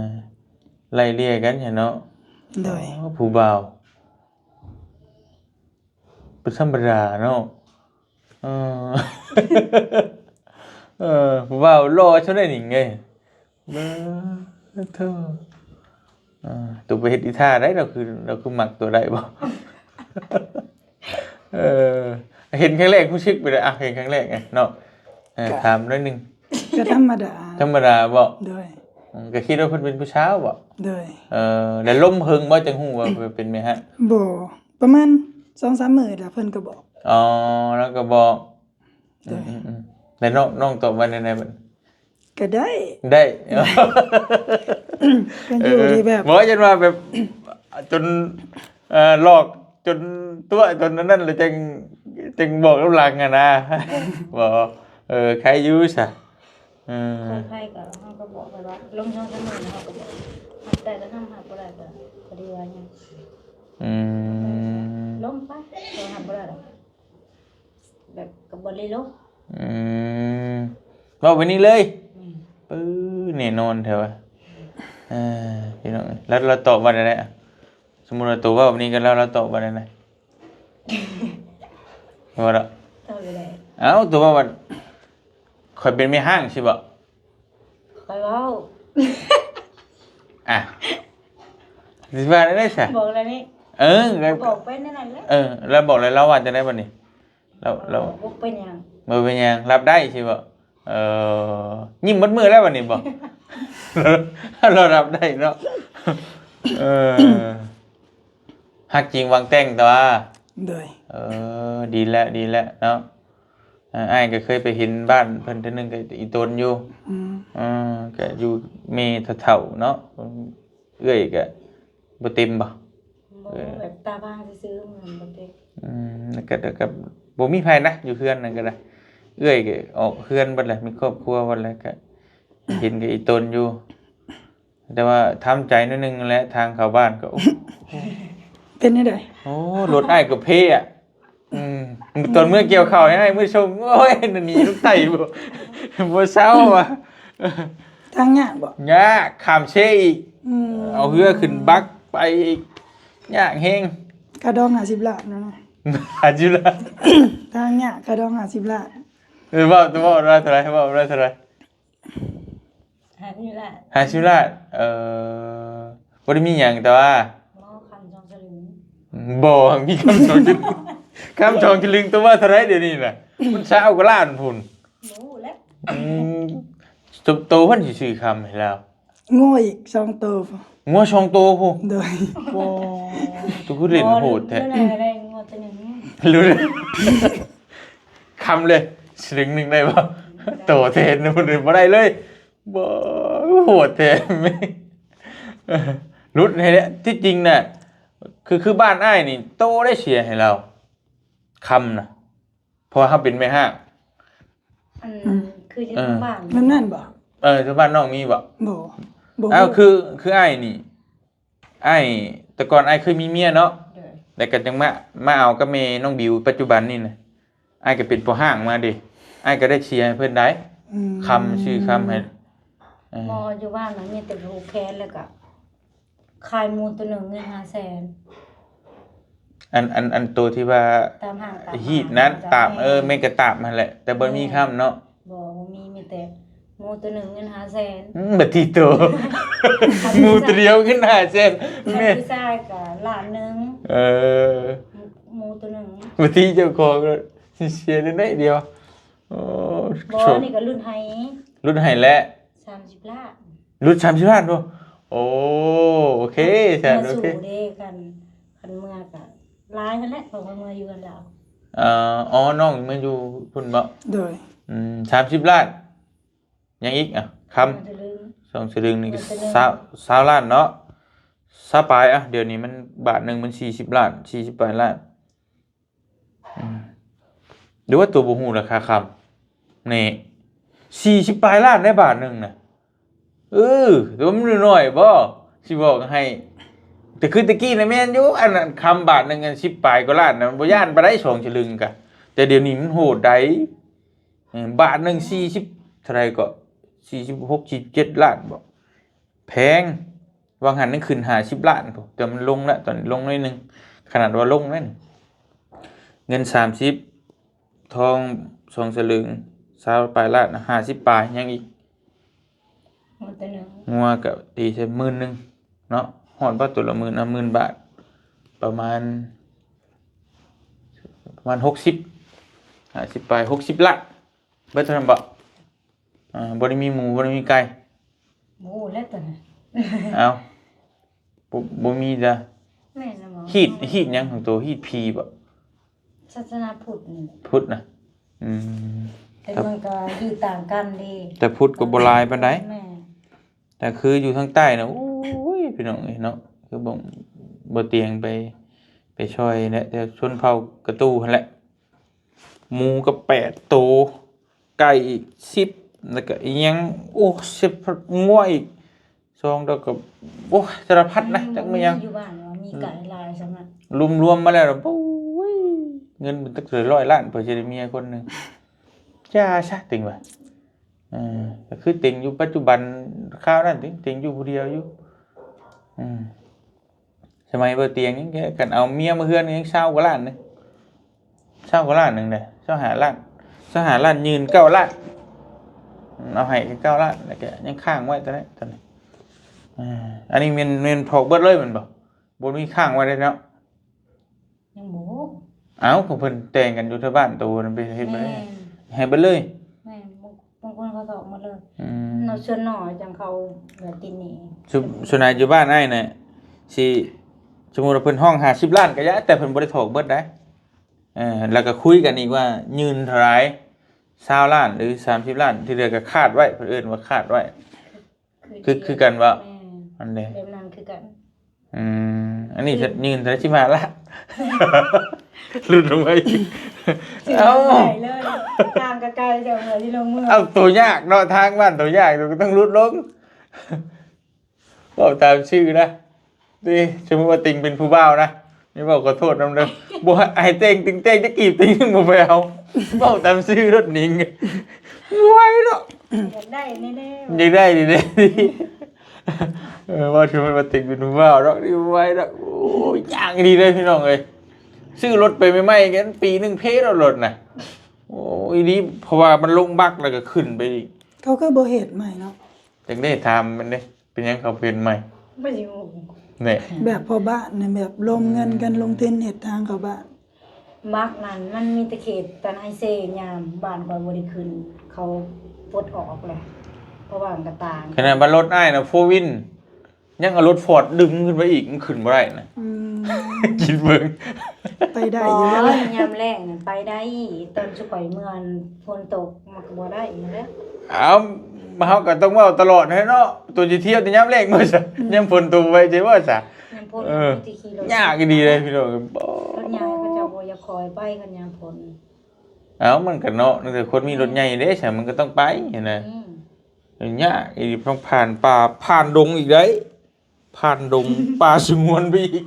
ໄລ່ເລ່ຍກັນຫັ້ນເນາະ. ໂດຍ. ອໍ ຜູ້ບ່າວ ບໍ່ທຳມະດາເນາະ. ເອີ ເອີ ຜູ້ບ່າວຫຼໍ່ຊະໄດ໋ນີ້ເອີຍ. ເບີ ໂທ້ ເອີ ໂຕໄປເຮັດອີທ່າໃດ ລາວຄື ລາວຄືມັກໂຕໃດບໍ່? ເອີ ເຫັນຄັ້ງແລກຮູ້ສຶກໄປໃດ? ອ່ະ ເຫັນຄັ້ງແລກເນາະ. ເອີ ກະ ຖາມໜ້ອຍໜຶ່ງ. ກະທຳມະດາ. ທຳມະດາບໍ່? ໂດຍ. ອືມ ກະຄິດວ່າເພິ່ນເປັນຜູ້ສາວບໍ່? ໂດຍ. ເອີ ແລ້ວລົມເຫິງບໍ່ ຈັ່ງຮູ້ວ່າເພິ່ນເປັນແມ່ຮ້າງ? ບໍ່ ປະມານສອງສາມມື້ລະເພິ່ນກໍບອກ. ອໍ ລາວກໍບອກ. ໂດຍ. ອືມໆ ແລ້ວນ້ອງ ນ້ອງຕອບວ່າແນວໃດບັດ? ກໍໄດ້ ໄດ້ ກໍຢູ່ທີ່ແບບ ເອີ ບໍ່ ຢ້ານວ່າແບບ ຈົນ ເອີ ຫຼອກ ຈົນຕົວະ ຈົນອັນນັ້ນ ແລ້ວຈັ່ງ ຈັ່ງບອກນຳຫຼັງຫັ້ນນະ. ບໍ່ ເອີ ໄຄຢູ່ຊະ. ເອີ ຂອງໃຜກໍ ເຮົາກໍບອກໄປວ່າລົງຊ່ອງສະເໜີ ເຮົາກໍບອກ ຮັບໄດ້ກໍຮັບ ຮັບບໍ່ໄດ້ກໍ ກໍດີວ່າຫຍັງ ອືມ ລົງໄປ ກໍຮັບບໍ່ໄດ້ດອກ ແບບກໍບໍ່ໄດ້ລົງ ອືມ ເວົ້າໄປນີ້ເລີຍ ອືມ ປຶ້ ແນ່ນອນແທ້ວ່າ ເອີ ພີ່ນ້ອງເອີຍ ແລ້ວລາວຕອບວ່າແນວໃດ? ສົມມຸດວ່າໂຕເວົ້າແບບນີ້ກັບລາວ ລາວຕອບວ່າແນວໃດ? ບໍ່ດອກ ຕອບບໍ່ໄດ້ ເອົ້າ ໂຕເວົ້າວ່າ ຂ້ອຍເປັນແມ່ຮ້າງຊີ້ບໍ? ຂ້ອຍເວົ້າ ອ່ະ ຊິວ່າແນວໃດຊະ? ບອກແລ້ວນີ້ ເອີ ກໍບອກໄປແນວນັ້ນແຫຼະ ເອີ ແລ້ວບອກແລ້ວ ລາວວ່າຈັ່ງໃດບັດນີ້? ລາວ ເອີ ລາວ ບໍ່ເປັນຫຍັງ ບໍ່ເປັນຫຍັງ ຮັບໄດ້ຊີ້ບໍ? ເອີ ຍິ້ມໝົດມື້ແລ້ວບັດນີ້ບໍ? ລາວຮັບໄດ້ເນາະ ເອີ ຮັກຈິງຫວັງແຕ່ງຕົວະ ໂດຍ ເອີ ດີແລ້ວ ດີແລ້ວເນາະ ເອີ ອ້າຍກໍເຄີຍໄປເຫັນບ້ານເພິ່ນເທື່ອໜຶ່ງ ກໍອີຕົນຢູ່ ອືມ ເອີ ກໍຢູ່ແມ່ເຖົ້າໆເນາະ ເອື້ອຍກໍບໍ່ເຕັມບໍ? ບໍ່ ເອີ ແບບຕາບາງຊື່ໆ ມັນບໍ່ເຕັມ ອືມ ແລ້ວກໍ ແລ້ວກໍບໍ່ມີໃຜນະ ຢູ່ເຮືອນນັ້ນກໍໄດ້ ເອື້ອຍກໍອອກເຮືອນເບິດແຫຼະ ມີຄອບຄົວເບິດແລ້ວ ກໍເຫັນກໍອີຕົນຢູ່ ແຕ່ວ່າທຳໃຈໜ້ອຍໜຶ່ງແຫຼະ ທາງເຂົ້າບ້ານກໍ ໂອ້ ເປັນແນວໃດ? ໂອ້ ລົດອ້າຍກໍເພອະ ອືມ ຕອນເມື່ອກ່ຽວເຂົ້າໃຫ້ອ້າຍເມືອສົ່ງ ໂອ້ຍ ໜີລົງໄຖບໍ່ ບໍ່ເຊົາວ່າ ທາງຍາກບໍ? ຍາກ ຂ້າມເຊອີກ ອືມ ເອົາເຮືອຂຶ້ນບັກໄປອີກ ຍາກແຮງ ຄ່າດອງຫ້າສິບລ້ານນັ້ນນະ ຫ້າສິບລ້ານ ທາງຍາກ ຄ່າດອງຫ້າສິບລ້ານ ເອີ ເວົ້າ ເວົ້າໄດ້ເທົ່າໃດ? ເວົ້າໄດ້ເທົ່າໃດ? ຫ້າສິບລ້ານ ຫ້າສິບລ້ານ ເອີ ບໍ່ໄດ້ມີຫຍັງ ແຕ່ວ່າ ບໍ່ ຄຳສອງສະລຶງ ບໍ່ ມີຄຳສອງສະລຶງ ຄຳສອງສະລຶງ ຕົວວ່າເທົ່າໃດດຽວນີ້ນະ? ມັນຊາວກວ່າລ້ານພຸ້ນ ບໍ່ຮູ້ແຫຼະ ອືມ ໂຕ ໂຕເພິ່ນຊິຊື້ຄຳໃຫ້ລາວ ງົວອີກສອງໂຕ ງົວສອງໂຕພຸ້ນ ໂດຍ ໂອ້ ໂຕຄືຫຼິ້ນໂຫດແທ້ ບໍ່ ລຸ້ນນັ້ນໄດ້ງົວໂຕໜຶ່ງ ລຸ້ນ ຄຳເລີຍ ສະລຶງໜຶ່ງໄດ້ບໍ່? ໂຕແທນບໍ່ໄດ້ເລີຍ ບໍ່ ໂຫດແທ້ ຫຼຸດໃຫ້ແຫຼະ ທີ່ຈິງນະ ຄື ຄືບ້ານອ້າຍນີ້ ໂຕໄດ້ເສຍໃຫ້ລາວ ຄຳນະ ເພາະວ່າເຮົາເປັນແມ່ຮ້າງ ອັນ ອືມ ຄືຢູ່ ເອີ ທາງບ້ານ ແມ່ນນັ້ນບໍ່? ເອີ ທາງບ້ານນ້ອງມີບໍ່? ບໍ່ ບໍ່ ອ້າວ ຮູ້ ຄື ຄືອ້າຍນີ້ ອ້າຍ ແຕ່ກ່ອນອ້າຍເຄີຍມີເມຍເນາະ ໂດຍ ແລ້ວກໍຈັ່ງມາ ມາເອົາກັບແມ່ນ້ອງບິວປັດຈຸບັນນີ້ນະ ອ້າຍກໍເປັນພໍ່ຮ້າງມາເດ້ ອ້າຍກໍໄດ້ເສຍໃຫ້ເພິ່ນໄດ໋ ອືມ ຄຳ ຊື້ຄຳໃຫ້ ເອີ ໝໍຢູ່ບ້ານນະ ມີແຕ່ຜູກແຂນ ແລ້ວກໍຂາຍໝູໂຕໜຶ່ງເງິນຫ້າແສນ ອັນ ອັນ ອັນໂຕທີ່ວ່າ ຕາມຫ້າງຕາມ ຮີດນັ້ນ ຕາມ ເອີ ແມ່ນກໍຕາມຫັ້ນແຫຼະ ແຕ່ບໍ່ມີຄຳເນາະ ບໍ່ ບໍ່ມີ ມີແຕ່ໝູໂຕໜຶ່ງເງິນຫ້າແສນ ອືມ ບັດທີໂຕ ໝູໂຕດຽວເງິນຫ້າແສນ ແມ່ນ ຜູ້ຊາຍກໍລ້ານໜຶ່ງ ເອີ ໝູໂຕໜຶ່ງ ບັດທີເຈົ້າຂອງກໍເສຍໄດ້ໜ້ອຍດຽວ ໂອ້ ບໍ່ ໂຊກ ນີ້ກໍຫຼຸດໃຫ້ ຫຼຸດໃຫ້ແຫຼະ ສາມສິບລ້ານ ຫຼຸດສາມສິບລ້ານພຸ້ນ ໂອ້ ໂອເຄ ຊັ້ນ ໂອເຄ ເດ້ ຄັນ ຄັນເມືອກໍຫຼາຍຫັ້ນແຫຼະ ເພາະວ່າເມືອຢູ່ກັນແລ້ວ ເອີ ອໍ ນ້ອງມາຢູ່ພຸ້ນບໍ? ໂດຍ ອືມ ສາມສິບລ້ານ ຫຍັງອີກ ອ່ະ ຄຳ ສອງສະລຶງ ສອງສະລຶງນີ້ ຊາວ ຊາວລ້ານເນາະ ຊາວປາຍ ອ່ະ ດຽວນີ້ມັນບາດໜຶ່ງມັນສີ່ສິບລ້ານ ສີ່ສິບປາຍລ້ານ ອືມ ຫຼືວ່າໂຕບໍ່ຮູ້ລາຄາຄຳ ນີ້ ສີ່ສິບປາຍລ້ານໄດ້ບາດໜຶ່ງນະ ເອີ ແຕ່ວ່າມັນນ້ອຍບໍ່ ຊິບອກໃຫ້ ແຕ່ຄືແຕ່ກີ້ນະແມ່ນຢູ່ ອັນນັ້ນຄຳບາດໜຶ່ງ ອັນສິບປາຍກວ່າລ້ານນະ ມັນບໍ່ຢ້ານປານໃດ ສອງສະລຶງກະ ແຕ່ດຽວນີ້ມັນໂຫດໃດ໋ ເອີ ບາດໜຶ່ງສີ່ສິບ ເທົ່າໃດເກາະ ສີ່ສິບຫົກ ສີ່ສິບເຈັດລ້ານບໍ ແພງ ວ່າງຫັ້ນຍັງຂຶ້ນຫ້າສິບລ້ານພຸ້ນ ແຕ່ມັນລົງແລ້ວ ຕອນນີ້ລົງໜ້ອຍໜຶ່ງ ຂະໜາດວ່າລົງແລ້ວນີ້ ເງິນສາມສິບ ທອງສອງສະລຶງ ຊາວປາຍລ້ານ ຫ້າສິບປາຍ ຍັງອີກ ງົວກະຕີໃສ່ໝື່ນໜຶ່ງເນາະ ຮອດບໍ່ ໂຕລະໝື່ນ ເອົາໝື່ນບາດ ປະມານ ປະມານຫົກສິບ ຫ້າສິບປາຍ ຫົກສິບລ້ານ ເບິດເທົ່ານັ້ນບໍ່? ອ່າ ບໍ່ໄດ້ມີໝູ ບໍ່ໄດ້ມີໄກ່ ບໍ່ຮູ້ແລ້ວຕົວນັ້ນ ເອົ້າ ບໍ່ ບໍ່ມີຈ້ະ ແມ່ນແລ້ວບໍ່? ຮີດ ຮີດຫຍັງຂອງໂຕ? ຮີດຜີບໍ່? ສາສະໜາພຸດນີ້ແຫຼະ ພຸດນະ ອືມ ແຕ່ມັນກໍຢູ່ຕ່າງກັນເດ້ ແຕ່ພຸດກໍບໍ່ຫຼາຍປານໃດ ແມ່ນ ແຕ່ຄືຢູ່ທາງໃຕ້ນະ ໂອ້ຍ ພີ່ນ້ອງເອີຍເນາະ ຄືບ່ອນບໍ່ຕຽງໄປ ໄປຊ່ອຍແຫຼະ ແຖວຊົນເຜົ່າກະຕູຫັ້ນແຫຼະ ໝູກໍແປດໂຕ ໄກ່ອີກສິບ ແລ້ວກໍອີ່ຫຍັງ ໂອ້ ເສຍບງົວອີກ ສອງດອກກໍ ໂອ້ຍ ສາລະພັດນະ ອືມ ຈັກແມ່ນຫຍັງ ມີຢູ່ບ້ານວ່າມີໄກ່ຫຼາຍຊັ້ນນະ ລວມໆມາແລ້ວ ໂອ້ຍ ເງິນມັນຕັ້ງຫຼາຍຮ້ອຍລ້ານ ເພື່ອຊິໄດ້ເມຍຄົນໜຶ່ງ ຢ່າຊະ ຕິງວ່າ ເອີ ກໍຄືຕິງຢູ່ປັດຈຸບັນ ຄາວນັ້ນຕິ ຕິງຢູ່ຜູ້ດຽວຢູ່ ອືມ ສະໄໝບໍ່ຕຽງຍັງ ຄັນເອົາເມຍມາເຮືອນຍັງຊາວກວ່າລ້ານໜຶ່ງ ຊາວກວ່າລ້ານໜຶ່ງເດ້ ຊາວຫ້າລ້ານ ຊາວຫ້າລ້ານ ຍື່ນເກົ້າລ້ານ ເອົາໃຫ້ເກົ້າລ້ານ ແລ້ວກໍຍັງຄ້າງໄວ້ຕອນນີ້ ຕອນນີ້ ອ່າ ອັນນີ້ແມ່ນ ແມ່ນຖອກເບິດເລີຍແມ່ນບໍ່? ບໍ່ມີຄ້າງໄວ້ເດ້ເນາະ ຍັງບໍ່ ເອົ້າ ກໍເພິ່ນແຕ່ງກັນຢູ່ແຖວບ້ານໂຕນັ້ນ ໄປເຮັດ ແມ່ນ ໃຫ້ເບິດເລີຍ ແມ່ນ ບາງ ບາງຄົນເຂົາຖອກໝົດເລີຍ ອືມ ເນາະ ສ່ວນໜ້ອຍຈັ່ງເຂົາແບບຕິດໜີ້ ສ່ວນ ສ່ວນຫຼາຍຢູ່ບ້ານອ້າຍນະ ຊິ ສົມມຸດວ່າເພິ່ນຮ້ອງຫ້າສິບລ້ານກໍຢ່າ ແຕ່ເພິ່ນບໍ່ໄດ້ຖອກເບິດໃດ ເອີ ແລ້ວກໍຄຸຍກັນອີກວ່າຍື່ນເທົ່າໃດ ຊາວລ້ານ ຫຼື ສາມສິບລ້ານ ທີ່ເຫຼືອກໍຄາດໄວ້ ເພິ່ນເອີ້ນວ່າຄາດໄວ້ ຄື ຄືກັນບໍ່? ແມ່ນ ອັນໃດ ແບບນັ້ນຄືກັນ ອືມ ອັນນີ້ ອືມ ຍື່ນເທົ່າໃດ ສິບຫ້າລ້ານ ຫຼຸດລົງໄປ ເອົ້າ ໄປເລີຍ ທາງກໍໄກ ເຈົ້າເມືອຊິລົງເມືອ ເອົາ ໂຕຍາກເນາະ ທາງບ້ານໂຕຍາກ ໂຕກໍຕ້ອງຫຼຸດລົງ ເວົ້າຕາມຊື່ນະ ຕິ ສົມມຸດວ່າຕິງເປັນຜູ້ບ່າວນະ ນີ້ເວົ້າຂໍໂທດນຳເດີ ບໍ່ໃຫ້ແຕ່ງ ຕິງແຕ່ງຈັກກີບ ຕິງຍັງບໍ່ໄປເອົາ ເວົ້າຕາມຊື່ໂລດນິງ ບໍ່ໄຫວເນາະ ຢາກໄດ້ແນ່ໆ ຢາກໄດ້ນີ້ເດ້ ເອີ ເວົ້າສົມມຸດວ່າຕິງເປັນຜູ້ບ່າວເນາະ ນີ້ບໍ່ໄຫວເນາະ ໂອ້ຍ ຍາກອີ່ຫຼີເດ້ພີ່ນ້ອງເອີຍ ຊື້ລົດໄປໃໝ່ໆກັນ ປີໜຶ່ງເພໂລດລົດນະ ໂອ້ຍ ອີ່ຫຼີ ເພາະວ່າມັນລົງບັກແລ້ວກໍຂຶ້ນໄປອີກ ເຂົາຄືບໍ່ເຮັດໃໝ່ເນາະ ຈັ່ງໄດ້ຖາມມັນເດ້ ເປັນຫຍັງເຂົາເປັນໃໝ່? ບໍ່ຊິຮູ້ ແນ່ ແບບພໍ່ບ້ານນີ້ ແບບລວມເງິນກັນ ອືມ ລົງທຶນເຮັດທາງເຂົ້າບ້ານ ບັກນັ້ນມັນມີແຕ່ເຂດຕານາຍເຊຍາມ ບ້ານຂ້ອຍບໍ່ໄດ້ຂຶ້ນ ເຂົາປົດອອກແລ້ວ ເພາະວ່າມັນກະຕ່າງ ຂະໜາດວ່າລົດອ້າຍນະ ໂຟວິນ ຍັງເອົາລົດຟອດດຶງຂຶ້ນໄປອີກ ມັນຂຶ້ນບໍ່ໄດ້ນະ ອືມ ຄິດເບິ່ງ ໄປໄດ້ຢູ່ເນາະ ໂອ້ຍ ຍາມແລ້ງນັ້ນໄປໄດ້ ຕອນຊຸມຂ້ອຍເມືອຝົນຕົກມັນກໍບໍ່ໄດ້ຫັ້ນແຫຼະ ເອົ້າ ເຮົາກໍຕ້ອງເວົ້າຕະຫຼອດຫັ້ນເນາະ ໂຕຊິທຽວແຕ່ຍາມແລ້ງບໍ່ຊະ ອືມ ຍາມຝົນຕົກໄປຊິບໍ່ຊະ ຍາມຝົນ ເອີ ມີແຕ່ຂີ່ລົດ ຍາກອີ່ຫຼີເດ້ພີ່ນ້ອງ ລົດໃຫຍ່ເຂົາເຈົ້າບໍ່ຢາກຄ່ອຍໄປຄັນຍາມຝົນ ເອົ້າ ມັນກໍເນາະ ແຕ່ຄົນມີລົດໃຫຍ່ເດ້ຊະ ມັນກໍຕ້ອງໄປຫັ້ນນະ ອືມ ຍາກອີ່ຫຼີ ຕ້ອງຜ່ານປ່າ ຜ່ານດົງອີກໄດ໋ ຜ່ານດົງປ່າສະຫງວນໄປອີກ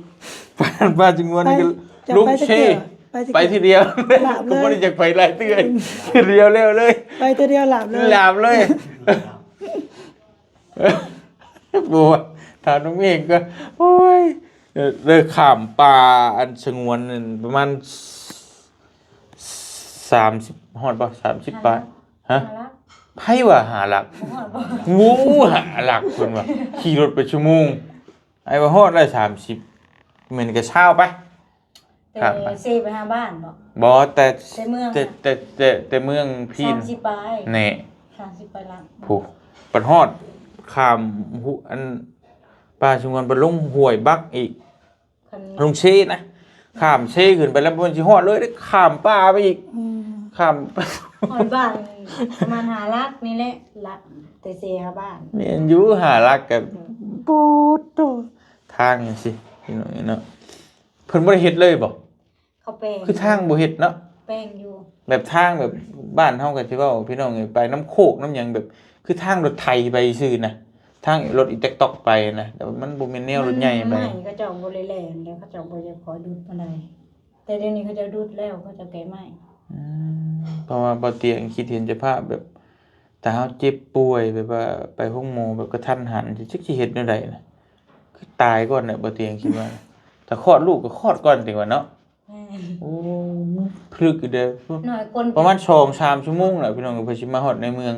ຜ່ານປ່າສະຫງວນ ໄປ ກໍ ຈະ ລົງ ໄປຈັກ ເຊ ເທື່ອ ໄປຈັກ ໄປເທື່ອດຽວ ລາບເລີຍ ກໍບໍ່ໄດ້ຢາກໄປຫຼາຍເທື່ອ ອືມ ເທື່ອດຽວແລ້ວເລີຍ ໄປເທື່ອດຽວລາບເລີຍ ລາບເລີຍ ບໍ່ ຖາມນ້ອງເມກກໍ ໂອ້ຍ ເອີ ໄດ້ຂ້າມປ່າອັນສະຫງວນນັ້ນປະມານ ສາມສິບ ຮອດບໍ່? ສາມສິບປາຍ ຮະ? ຫ້າຫຼັກ ໃຜວ່າຫ້າຫຼັກ? ບໍ່ຮອດບໍ່? ໂອ້ ຫ້າຫຼັກເພິ່ນວ່າ ຂີ່ລົດໄປຊົ່ວໂມງ ອ້າຍວ່າຮອດແລ້ວສາມສິບ ແມ່ນກໍຊາວໄປ ແຕ່ ຂ້າມໄປ ເຊໄປຫາບ້ານບໍ່? ບໍ່ ແຕ່ ແຕ່ເມືອງ ແຕ່ ແຕ່ ແຕ່ ແຕ່ເມືອງພີນ ສາມສິບປາຍ ແນ່ ສາມສິບປາຍຫຼັກ ຜູ້ ບັດຮອດຂ້າມ ອັນ ປ່າສະຫງວນ ໄປລົງຫ້ວຍບັກອີກ ຄັນ ລົງເຊນະ ຂ້າມເຊຂຶ້ນໄປແລ້ວ ມັນຊິຮອດເລີຍເດ້ ຂ້າມປ່າໄປອີກ ອືມ ຂ້າມ ຮອດບ້ານປະມານຫ້າຫຼັກນີ້ແຫຼະ ຫຼັກແຕ່ເຊຫາບ້ານ ແມ່ນຢູ່ ຫ້າຫຼັກກໍ ອືມ ໂອ້ໂຕ ທາງຈັ່ງຊີ້ ພີ່ນ້ອງເອີຍເນາະ ເພິ່ນບໍ່ໄດ້ເຮັດເລີຍບໍ່? ເຂົາແປງ ຄືທາງບໍ່ເຮັດເນາະ ແປງຢູ່ ແບບທາງແບບບ້ານເຮົາກໍຊິເວົ້າ ພີ່ນ້ອງເອີຍ ໄປນຳໂຄກນຳຫຍັງ ແບບຄືທາງລົດໄຖໄປຊື່ນະ ທາງລົດອີແຕັກຕ໋ອກໄປນະ ແຕ່ວ່າມັນບໍ່ແມ່ນແນວລົດໃຫຍ່ໄປ ອືມ ໄມ້ເຂົາເຈົ້າບໍ່ໄດ້ແລ່ນແລ້ວ ເຂົາເຈົ້າບໍ່ຢາກຂໍດຸດປານໃດ ແຕ່ດຽວນີ້ເຂົາເຈົ້າດຸດແລ້ວ ເຂົາເຈົ້າແກະໄມ້ ອືມ ເພາະວ່າບໍ່ຕຽງຄິດເຫັນສະພາບແບບ ຖ້າເຮົາເຈັບປ່ວຍ ແບບວ່າໄປໂຮງໝໍແບບກະທັນຫັນ ຈັກຊິເຮັດແນວໃດນະ ຄືຕາຍກ່ອນແຫຼະ ບໍ່ຕຽງຄິດວ່າ ຖ້າຄອດລູກກໍຄອດກ່ອນຕິວ່າເນາະ ແມ່ນ ໂອ້ ພິລຶກຢູ່ເດ້ ນ້ອຍຄົນ ປະມານສອງສາມຊົ່ວໂມງແຫຼະ ພີ່ນ້ອງ ເພິ່ນຊິມາຮອດໃນເມືອງ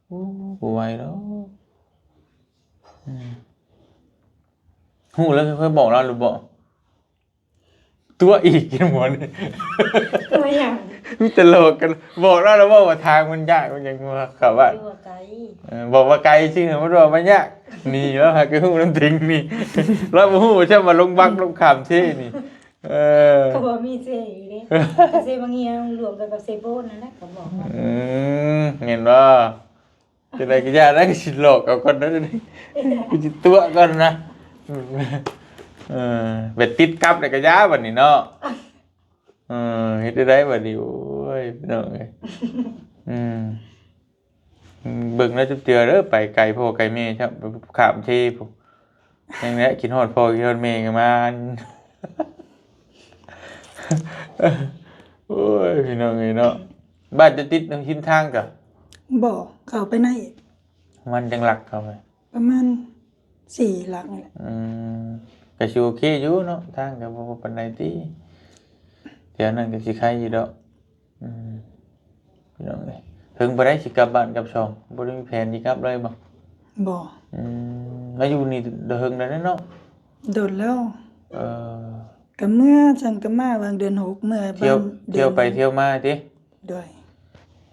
ໂອ້ ບໍ່ໄຫວດອກ ອືມ ຮູ້ແລ້ວ ເຄີຍບອກລາວຫຼືບໍ່? ຕົວະອີກ ເຫັນບໍ່ນີ້ ຕົວະຫຍັງ? ມີແຕ່ຫຼອກກັນ ບອກລາວແລ້ວບໍ່ວ່າທາງມັນຍາກ ມັນຫຍັງ ວ່າເຂົາວ່າ ຢູ່ວ່າໄກ ເອີ ບອກວ່າໄກຊື່ ມັນວ່າມັນຍາກ ນີ້ລາວຫາກະຮູ້ນຳຕິງນີ້ ລາວບໍ່ຮູ້ຊ້ຳວ່າລົງບັກລົງຂ້າມເຊນີ້ ເອີ ເຂົາບໍ່ມີເຊຢູ່ເດ້ ເຊບັງເຮຍ ລວມກັນກັບເຊໂປນນັ້ນແຫຼະ ເຂົາບອກວ່າ ອືມ ແມ່ນບໍ່? ຈັ່ງໃດກໍຢ່າໄດ້ ຊິຫຼອກເອົາກ່ອນນະ ຊິຕົວະກ່ອນນະ ເອີ ໄປຕິດກັບແລ້ວກໍຢ່າບັດນີ້ເນາະ ເອີ ເຮັດໄດ້ບັດນີ້ ໂອ້ຍ ພີ່ນ້ອງເອີຍ ອືມ ເບິ່ງແລ້ວຈັກເທື່ອເດີ ໄປໄກພໍ່ໄກແມ່ ຂ້າມເທພຸ້ນ ຍັງແຫຼະ ຄິດຮອດພໍ່ຄິດຮອດແມ່ກໍມາ. ໂອ້ຍ ພີ່ນ້ອງເອີຍເນາະ ບ້ານຈະຕິດທາງ ຮິມທາງກະ? ບໍ່ ເຂົ້າໄປໃນອີກ. ປະມານຈັກຫຼັກເຂົ້າໄປ? ປະມານສີ່ຫຼັກນີ້ແຫຼະ. ອືມ ກະຊິໂອເຄຢູ່ເນາະ ທາງກະບໍ່ປານໃດຕິ ແຖວນັ້ນກະຊິໄຄຢູ່ດອກ. ອືມ ພີ່ນ້ອງເອີຍ ເຖິງປານໃດຊິກັບບ້ານກັບຊ່ອງ ບໍ່ໄດ້ມີແຜນຊິກັບເລີຍບໍ່? ບໍ່. ອືມ ມາຢູ່ນີ້ໄດ້ເຖິງແລ້ວເນາະ? ດົນແລ້ວ. ເອີ ກະເມືອ ຈັ່ງກະມາຫວ່າງເດືອນຫົກ ເມືອ ທ່ຽວ ບ້ານ ທ່ຽວໄປທ່ຽວມາຕິ? ໂດຍ.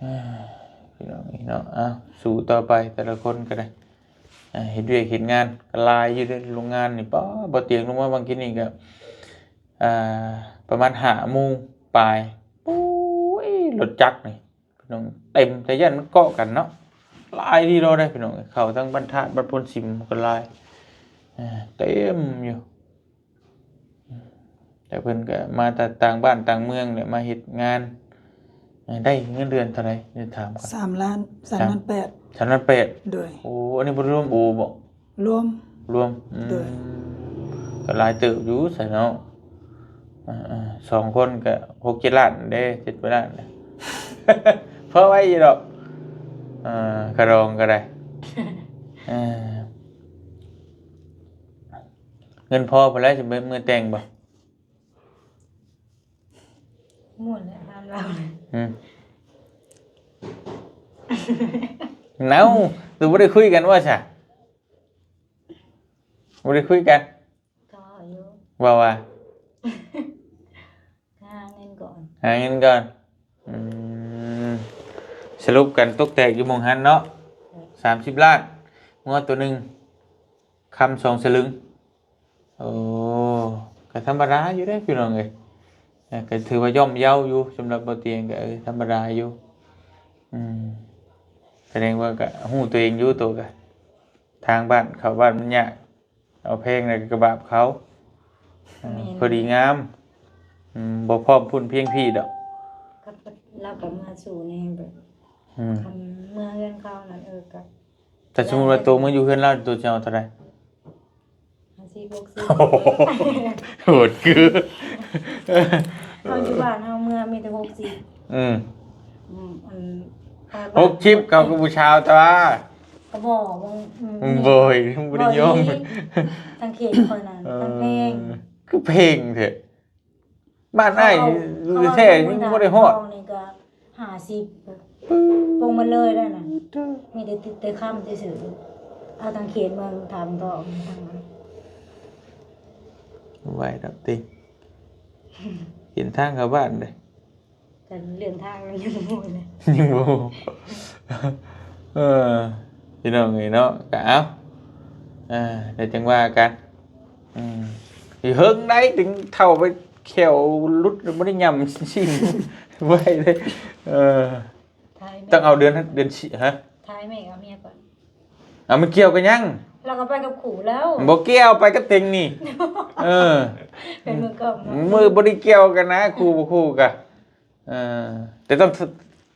ເອີ ພີ່ນ້ອງເອີຍເນາະ ເອົາ ສູ້ຕໍ່ໄປ ແຕ່ລະຄົນກໍໄດ້ ເຮັດວຽກເຮັດງານກໍຫຼາຍຢູ່ເດ້ ໂຮງງານນີ້ ປ້າ ບໍ່ຕຽງລົງມາບາງທີນີ້ກໍ ອ່າ ປະມານຫ້າໂມງປາຍ ໂອ້ຍ ລົດຈັກນີ້ ພີ່ນ້ອງ ເຕັມ ແຕ່ຢ້ານມັນເກາະກັນເນາະ ຫຼາຍດີໂລດເດ້ ພີ່ນ້ອງ ເຂົ້າທາງບ້ານທາດ ບ້ານໂພນຊິມກໍຫຼາຍ ເຕັມຢູ່. ແຕ່ເພິ່ນກໍມາແຕ່ຕ່າງບ້ານຕ່າງເມືອງແຫຼະ ມາເຮັດງານ ໄດ້ເງິນເດືອນເທົ່າໃດ? ໄດ້ຖາມກ່ອນ. ສາມລ້ານ ສາມລ້ານແປດ. ສາມລ້ານແປດ? ໂດຍ. ໂອ້ ອັນນີ້ບໍ່ລວມໂອບໍ່? ລວມ. ລວມ. ອືມ ໂດຍ. ກໍຫຼາຍເຕີບຢູ່ຊະເນາະ ເອີ ສອງຄົນກໍຫົກເຈັດລ້ານເດ້ ເຈັດແປດລ້ານ ພໍໄຫວຢູ່ດອກ ເອີ ຄ່າດອງກໍໄດ້ ເອີ. ເງິນພໍພຸ້ນແຫຼະ ຊິໄປເມືອແຕ່ງບໍ່? ໝູ່ແຫຼະ ຖາມລາວ. ອືມ ເອົ້າ ຄືບໍ່ໄດ້ຄຸຍກັນວ່າຊະ? ບໍ່ໄດ້ຄຸຍກັນ? ກໍຢູ່ ວ່າ ວ່າ ຫາເງິນກ່ອນ ຫາເງິນກ່ອນ. ອືມ ສະຫຼຸບກັນຕົກແຕກຢູ່ໝ່ອງຫັ້ນເນາະ ສາມສິບລ້ານ ງົວໂຕໜຶ່ງ ຄຳສອງສະລຶງ. ໂອ້ ກໍທຳມະດາຢູ່ເດ້ພີ່ນ້ອງເອີຍ ກໍຖືວ່າຍ່ອມເຍົາຢູ່ ສຳລັບບໍ່ຕຽງກໍ ເອີ ທຳມະດາຢູ່. ອືມ ສະແດງວ່າກໍຮູ້ຕົວເອງຢູ່ ໂຕກໍທາງບ້ານເຂົ້າບ້ານມັນຍາກ ເອົາແພງແລ້ວກໍບາບເຂົາ ເອີ ແມ່ນ ພໍດີງາມ ອືມ ບໍ່ພ້ອມພຸ້ນພຽງພີ້ດອກ. ກໍລາວກໍເມືອສູ່ແດ່ແບບ ອືມ ຄັນເມືອເຮືອນເຂົານັ້ນ ເອີ ກໍ ແຕ່ສົມມຸດວ່າໂຕເມືອຢູ່ເຮືອນລາວ ໂຕຈະເອົາເທົ່າໃດ? ຫ້າສິບ ຫົກສິບ ໂຫດຄື ເຮົາຢູ່ບ້ານເຮົາເມືອມີແຕ່ຫົກສິບ. ອືມ ອືມ ອັນ ຫົກສິບ ເຂົາກໍຜູ້ຊາວຕົວະ ກໍບໍ່ ບໍ່ ອືມ ບໍ່ ບໍ່ໄດ້ຍອມ ບໍ່ອີ່ຫຼີ ທາງເຂດຂ້ອຍນັ້ນ ເອີ ມັນແພງ ຄືແພງແທ້. ບ້ານອ້າຍຢູ່ແທ້ ຍັງບໍ່ໄດ້ຮອດ ເຂົາເອົາ ເຂົາເອົາຢູ່ເມືອງທາງທອງນີ້ກໍຫ້າສິບ ປົງໝົດເລີຍໄດ້ນະ ມີແຕ່ຕິດແຕ່ຄຳຊື່ໆ ເອົາທາງເຂດເມືອງທາງທອງທາງນັ້ນ ບໍ່ໄຫວດອກຕິ ເຫັນທາງເຂົ້າບ້ານເດ້. ກັນເລື່ອງທາງຍັງບໍ່ຮູ້ເລີຍ ຍັງບໍ່ຮູ້ ເອີ ພີ່ນ້ອງເອີຍເນາະ ກະເອົາ ເອີ ແລ້ວຈັ່ງວ່າກັນ ອືມ ຊິເຫິງໃດ ເຖິງເຖົ້າໄປແຂ້ວຫຼຸດ ບໍ່ໄດ້ຫຍ້ຳຊີ້ນໄວ້ເດ້ ເອີ ຖ່າຍແມ່ ຕ້ອງເອົາເດືອນ ເດືອນສີ່ ຮະ ຖ່າຍແມ່ກັບເມຍກ່ອນ. ເອົາ ມັນກ່ຽວກັນຫຍັງ? ລາວກໍໄປກັບຄູ່ແລ້ວ ບໍ່ກ່ຽວ ໄປກັບເຕັງນີ້ ເອີ ເປັນມືກ້ອງເນາະ ມືບໍ່ໄດ້ກ່ຽວກັນນະ ຄູ່ບໍ່ຄູ່ກະ ເອີ ແຕ່ຕ້ອງ